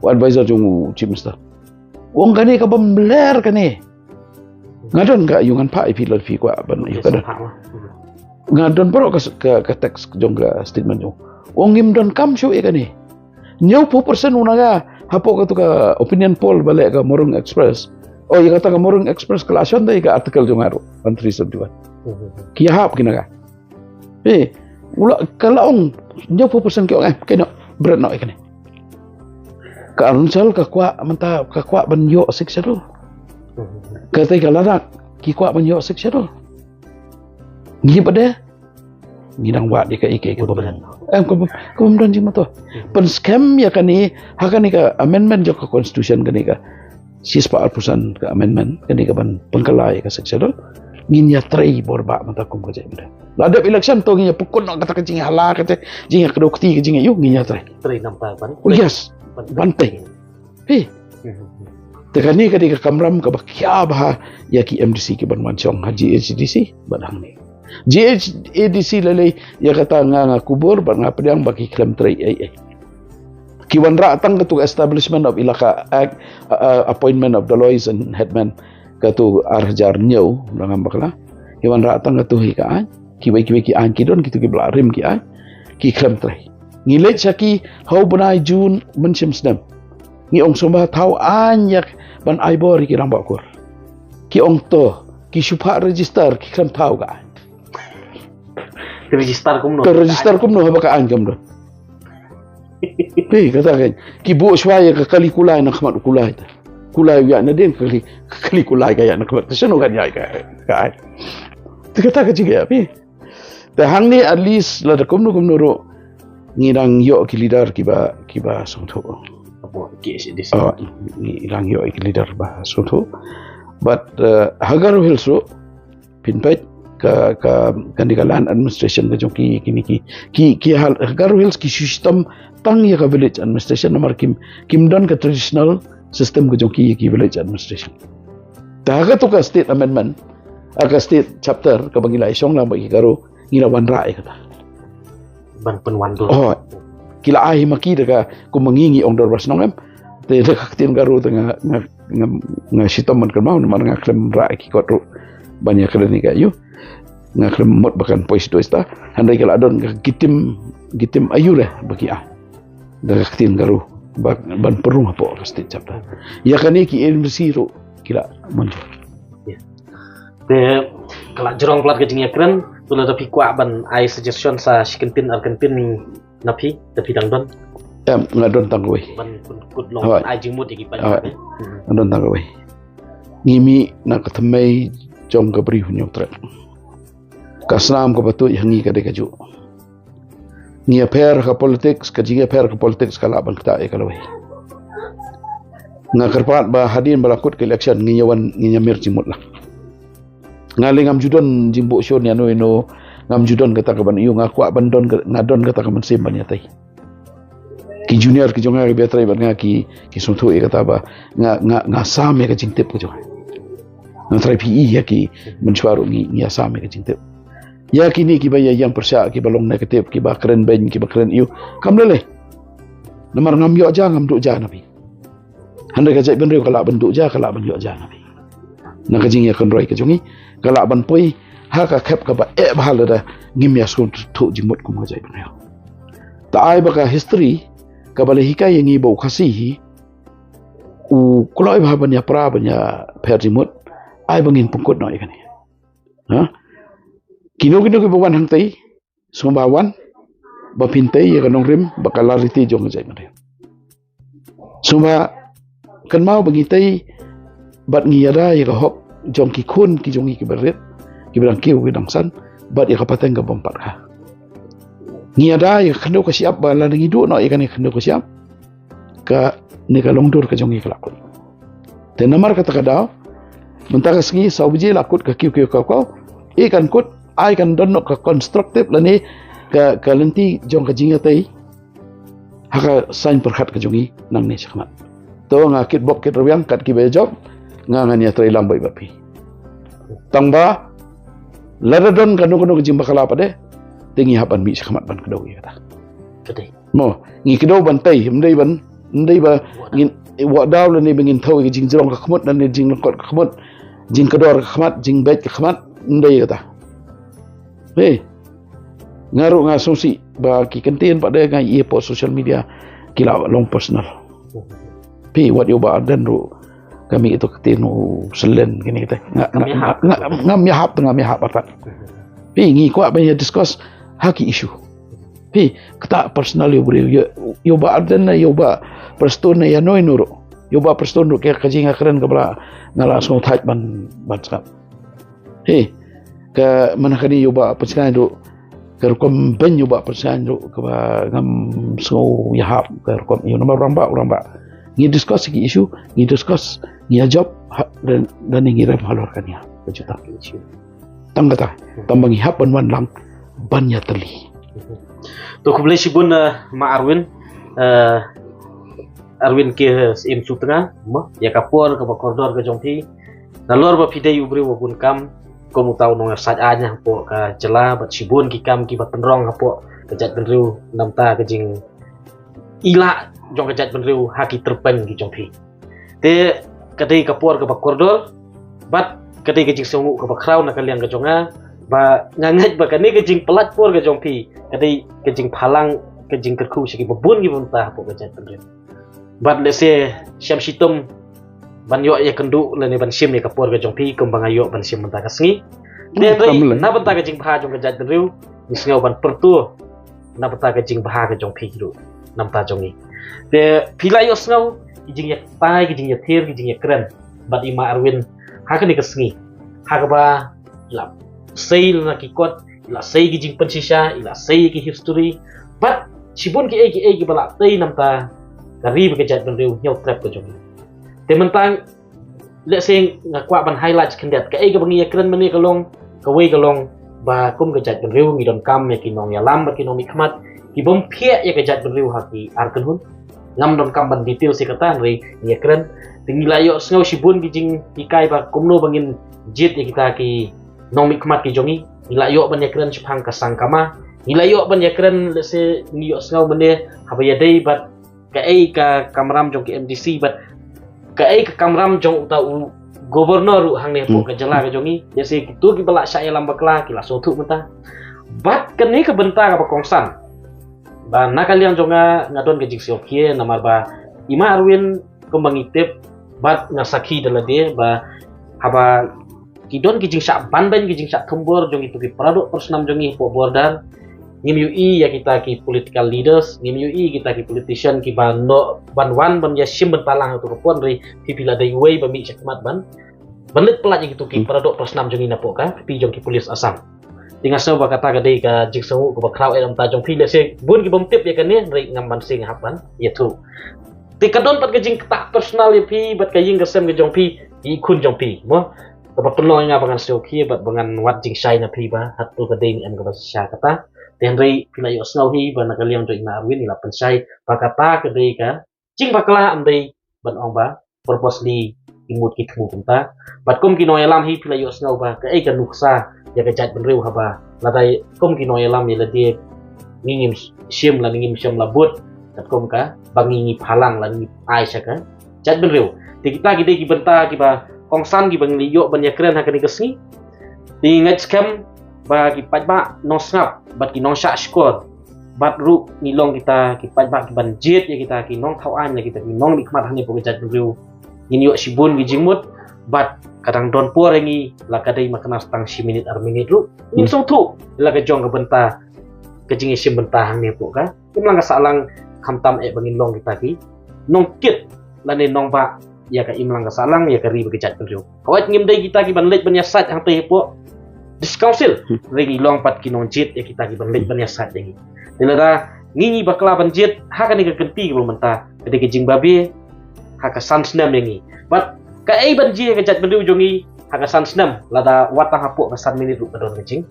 U advisor jong u Chief Minister. U ong kane ka bym ler kane. Nga don ka, ïoh ngan phah ïa phi lada phi kwah ban ïoh ka don. Nga don baroh ka, ka, ka text jong ka statement jong u. U ong ngim don kam shuh ïa kane. Hynñiewphew percent u naga hapoh katu ka opinion poll ba leh ka Morung Express. Oh, ïa kata ka Morung Express ka la shon da ïa ka article jong nga ruh, one three seventy-one. Ki ïahap ki naga. Eh, u la, ka la ong, hynñiewphew percent ki ong, eh, kane, bret noh ïa kane. Ka Arunachal ka kwah mynta, ka kwah ban ïoh Sixth Schedule. Kata ka Ladakh ki kwah ban ïoh Sixth Schedule. Ngi pat de ngi dang wad ïa kaei kaei kaba, em, kaba, kaba ym don jingmyntoi. Pynskhem ïa kane ha kane ka amendment jong ka constitution, kane ka shispah arphew san ka amendment, kane ka ban pynkylla ïa ka Sixth Schedule. Ngin ïatrei bor ba mynta kum ka jaitbynriew. La dep election to ngin ïa pynkut noh kata ka jingïahala, kata jingïakdew kti, ka jingïa, ïoh, ngin ïatrei. Trei namar ban, oh yes, ban tei. Phi. Te kane ka dei ka kamram kaba khia bha ïa ki M D C ki ban wan shong ha G H A D C bad hangne. G H A D C lei lei ïa kata nga, nga kubur bad nga pdiang ba ki khlem trei ei ei. Ki wanrah tang katu Establishment of Elaka Act, uh, uh, appointment of the lawyers and headman, katu ar hajar hynñiew, la ngam bakla. Ki wanrah tang katu hi ka aiñ. Kiwei kiwei ki aiñ ki don, kitu kiba la rim ki aiñ. Ki khlem trei. Ngi leit sha ki ha u bnai June mynshem snem. Ngi ong sngewbha thaw aiñ ïa ban ai bor ïa ki rangbah kur. Ki ong to, ki shu phah register, ki khlem thaw ka aiñ. Te register kumno? Te register kumno haba ka aiñ kam don? Phi, kata ka, ki buh shuwa ïa ka kali kulai na khmat u kulai te. Kulai u ïaid na ding, kali, kali kulai ka ïaid na khmat. Te shano kan ïaid ka, ka aiñ? Te kata ka jingeh, phi. Te hangne at least lada kumno kumno ruh ngi dang ïoh ki leader kiba, kiba sngewthuh. Hapoh K H A D C. Oh, ngi dang ïoh ki leader ba sngewthuh. But uh, ha Garo Hills ruh, phin peit ka, ka, kane ka land administration ka jong ki, kine ki, ki, ki ha Garo Hills ki shu shitom tang ïa ka village administration, namar kim, kim don ka traditional system ka jong ki, ki village administration. Te ha kato ka state amendment, ha ka state chapter kaba ngi la ïashong lang bad ki Garo, ngi la wanrah ïa kata. Ban pynwandur. Oh, ki la ai ma ki da ka, kum ma ngi, ngi ong dorbar shnong, em. Te da ka ktien Garo te nga, nga, nga, nga shitom ban kynmaw namar nga khlem rah ki kot ruh ban ïakren ïa ka aiñ. Nga khlem mut ba kan poi sha doi sha ta. Hynrei ki la don ka kitim, kitim aiñ re ba ki ai da ka ktien Garo ba, ban pynrung hapoh ka state chapter. Ïa kane ki A D M C ruh ki la mynjur. Te ka la jrong palat ka jingïakren, to lada phi kwah ban ai suggestion sa shi kyntien ar kyntien na phi, te phi dang don? Em, nga don tang kawei. Ban pynkut long, ai jingmut ïa ki paidbah. Nga don tang kawei. Ngi mih na ka thymmei jong ka Bri u Hynñiewtrep. Ka snam kaba tuid ha ngi ka dei kajuh. Ngi ïapher ka politics, ka jingïapher ka politics ka lah ban ktah ïa ka lawei. Nga kyrpad ba hadien ba la kut ka election ngin ïa wan, ngin ïa mir jingmut lang. Nga lei ngam ju don jingbuh shun ïa no ïa no, ngam ju don kata ka ban ïoh, nga kwah ban don, nga don kata ka mynsiem ban ïatei. Ki junior ki jong nga kiba ïatrei bad nga ki, ki sngewthuh ïa kata ba nga, nga, nga sam ïa ka jingtip ka jong nga. Nga trai phi ïa ki mynshuwa ruh ngi, ngi ïa sam ïa ka jingtip. Ïa kine kiba ïa ïeng pyrshah, kiba long negative, kiba kren beiñ, kiba kren aiñ, kam lei lei. Namar ngam ïoh ja, ngam duh ja na phi. Hynrei ka jaitbynriew ka lah ban duh ja, ka lah ban ïoh ja na phi. Na ka jingïakynroi ka jong ngi, ka lah ban poi ha ka khep kaba eh bha lada ngim ïa sngewthuh jingmut kum ka jaitbynriew. Te ai ba ka history kaba la hikai ïa ngi ba u Khasi hi u kloi bha ban ïa pra ban ïa pher jingmut, ai ba ngin pynkut noh ïa kane. Ha? Kino kino kiba wan hangtei, sngewbha wan ba phin tei ïa ka nongrim bad ka riti jong ka jaitbynriew. Sngewbha kynmaw ba ngi tei bad ngi ïada ïa ka hok jong ki khun ki jong ngi kiba rit, kiba dang kiew, kiba dang san, bad ïa ka pateng ka bym pat kha. Ngi ïada ïa ka khyndew ka shyiap, ba lada ngi duh noh ïa kane ka khyndew ka shyiap, kane ka longdur ka jong ngi ka la kut. Te namar kata ka daw, mynta ka sngi saw baje la kut ka kiew kiew kaw kaw, i kan kut, ai kan don noh ka constructive lane ka, ka lynti jong ka jingïatei ha ka saiñ pyrkhat ka jong ngi nangne shakhmat. To nga kitbok kitrwiang kat kiba ïajop, nga ngan ïatreilang beit bad phi. Tang ba lada don kano kano ka jingbakla pat de, te ngi hap ban mih shakhmat ban kdew ïa kata. Mo, ngi kdew ban tei, ym dei ban, ym dei ba ngin wad daw lane ba ngin thew ïa ka jingjrong ka khmut lane jinglyngkot ka khmut, jingkdor ka khmat, jingbeit ka khmat, ym dei kata. Hei, nga ruh nga sngewsih ba ki kyntien pat de nga ïohi hapoh social media ki la long personal. Phi, wat ïoh ba Ardent ruh ka mih ïa ka ktien u selen kine kata. Nga, nga, ngam ïahap, ngam ïahap artat. Phi, ngi kwah ban ïa discuss ha ki issue. Phi, kata personal ïa u briew, ïa, ïa u Bah Ardent ne, ïa u Bah Prestone ne, ïa no ïa no ruh. Ïa u Bah Prestone ruh ka, ka jingïakren kaba nga la sngewthait ban, ban sngap. Hei, ka mynta kane ïa u Bah Pynshngaiñ ruh, ka rukom beiñ ïa u Bah Pynshngaiñ ruh kaba ngam sngew ïahap, ka rukom ïa u namar u rangbah, u rangbah. Ngi discuss ki issue, ngi discuss, ngi ïajop, ha, dan, dan ngi rem halor kane ïa ka juh tang issue. Tang kata, tang ba ngi hap ban wan lang ban ïatylli. To khublei shibun, eh, Ma Arwin, eh, Arwin K Syiem Sutnga, mo, ïa ka por kaba kordor ka jong phi. Nalor ba phi dei u briew uba bun kam, kum uta u nongïasaid aiñ hapoh ka jylla, bad shibun ki kam kiba pynrong hapoh ka jaitbynriew, namar ka jingïaleh jong ka jaitbynriew ha ki tyrpeng ki jong phi. Te ka dei ka por kaba kordor, bad ka dei ka jingsngewnguh kaba khraw na ka liang ka jong nga, ba nga ngeit ba kane ka jingpynlait por ka jong phi ka dei ka jingpynlong ka jingkyrkhu sha kiba bun kiba mynta hapoh ka jaitbynriew. Bad lehse shem shitom ban ïoh ïa kynduh lane ban shim ïa ka por ka jong phi kumba nga ïoh ban shim mynta ka sngi. Te hynrei na bynta ka jingbha jong ka jaitbynriew ngi sngew ban pyrto na bynta ka jingbha ka jong phi ruh na bynta jong ngi. Te phi la ïohsngew ki jingïatai, ki jingïathir, ki jingïakren bad i Ma Arwin ha kane ka sngi, ha kaba i la sei na ki kot, i la sei ki jingpynshisha, i la sei ki history bad shibun kiei kiei kiba la tei na bynta ka ri bad ka jaitbynriew Hynñiewtrep ka jong ngi. Te mynta lehse nga kwah ban highlight khyndiat, kaei kaba ngi ïakren mynne ka long, kawei ka long ba kum ka jaitbynriew ngi donkam ïa ki nongïalam bad ki nongmihkhmat ki bym phiah ïa ka jaitbynriew ha ki ar kynhun. Ngam donkam ban detail ïa kata, hynrei ngi ïakren. Te ngi la ïohsngew shibun ki jinghikai ba kumno ba ngin jied ïa kita ki nongmihkhmat ki jong ngi. Ngi la ïoh ban ïakren shaphang ka Sangkama. Ngi la ïoh ban ïakren, lehse ngi ïohsngew mynne haba ïadei bad kaei ka kamram jong ka M D C bad kaei ka kamram jong uta u governor ruh hangne hapoh ka jylla ka jong ngi. Lehse kito kiba la shah ïalam bakla ki la sngewthuh mynta. Bad kane ka bynta kaba kongsan ba na ka liang jong nga, nga don ka jingsngewkhia namar ba i Ma Arwin kumba ngi tip bad nga sakhi da lade ba haba ki don ki jingshah banbeiñ, ki jingshah thombor jong kito ki paradoh parasnam jong ngi hapoh border, ngim ïohi ïa kita ki political leaders, ngim ïohi kita ki politician kiba noh ban wan ban ïashim bynta lang ha kato ka por, hynrei phi, phi la dei uwei ba mih shakhmat ban, ban leit pyllait ïa kito ki paradoh parasnam jong ngi napoh ka kti jong ki police Assam. Te nga sngew ba kata ka dei ka jingsngewnguh kaba khraw eh na bynta jong phi, lehse bun ki bym tip ïa kane, hynrei ngam banse nga hap ban ïathuh. Te ka don pat ka jingktah personal ïa phi bad ka ïing ka sem ka jong phi, i khun jong phi mo, kaba pynlong ïa nga ba ngan sngewkhia bad ba ngan wad jingshai na phi ba hato ka dei ne em kaba shisha kata. Te hynrei phi la ïohsngew hi ba na ka liang jong i Ma Arwin i la pynshai ba kata ka dei ka jingbakla, ym dei ban ong ba purposely ki mut ki thmu kumta. Bad kum ki nongïalam hi phi la ïohsngew ba kaei ka nuksa ïa ka jaitbynriew haba lada kum ki nongïalam ïa lade ngi ngim shim lane ngim shym la bud katkum kaba ngi, ngi phalang lane ngi ai sha ka jaitbynriew. Te kita ki dei ki bynta kiba kongsan kiba ngi la ïoh ban ïakren ha kane ka sngi. Te ngi ngeit skhem ba ki paidbah nongsngap bad ki nongshah shkor bad ruh ngi long kita ki paidbah kiban jied ïa kita ki nongthaw aiñ, ïa kita ki nongmihkhmat hangne hapoh ka jaitbynriew. Ngin ïoh shibun ki jingmut bad ka dang don por ïa ngi, la ka dei ma ka nas tang shi minit ar minit ruh ngin sngewthuh la ka jong ka bynta ka jingïashim bynta hangne hapoh ka imlang ka sahlang, khamtam eh ba ngin long kita ki nongkit lane nongbah ïa ka imlang ka sahlang, ïa ka ri bad ka jaitbynriew. Hawai ngim dei kita kiban leit ban ïasaid hangtei hapoh District Council, hynrei ngi long pat ki nongjied ïa kita kiban leit ban ïasaid ïa ngi. Te lada ngi, ngi bakla ban jied ha kane ka kynti kaba mynta, ka dei ka jingbabe ha ka san snem ïa ngi. Bad kaei ban jied ïa ka jaitbynriew jong ngi ha ka san snem, lada wat tang hapoh ka san minit ruh ka don ka jing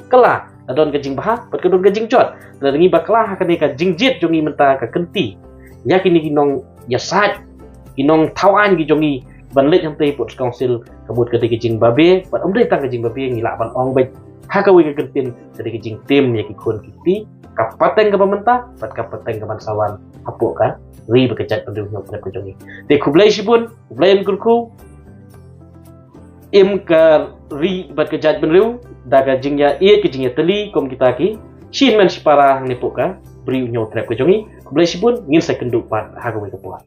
kylla, ka don ka jingbha bad ka don ka jingjot. Lada ngi bakla ha kane ka jingjied jong ngi mynta ka kynti ïa kine ki nongïasaid, ki nongthaw aiñ ki jong ngi ban leit hangtei hapoh District Council, ka mut ka dei ka jingbabe bad ym dei tang ka jingbabe, ngi lah ban ong beit ha kawei ka kyntien, ka dei ka jingtim ïa ki khun ki kti, ka pateng kaba mynta bad ka pateng kaban sa wan hapoh ka ri bad ka jaitbynriew Hynñiewtrep ka jong ngi. Te khublei shibun, khublei yn kyrkhu. Im ka ri bad ka jaitbynriew da ka jingïaieit, ka jingïatylli kum kita ki shi hynmen shi para hangne hapoh ka ri Hynñiewtrep ka jong ngi. Khublei shibun, ngin sa ïakynduh pat ha kawei ka por.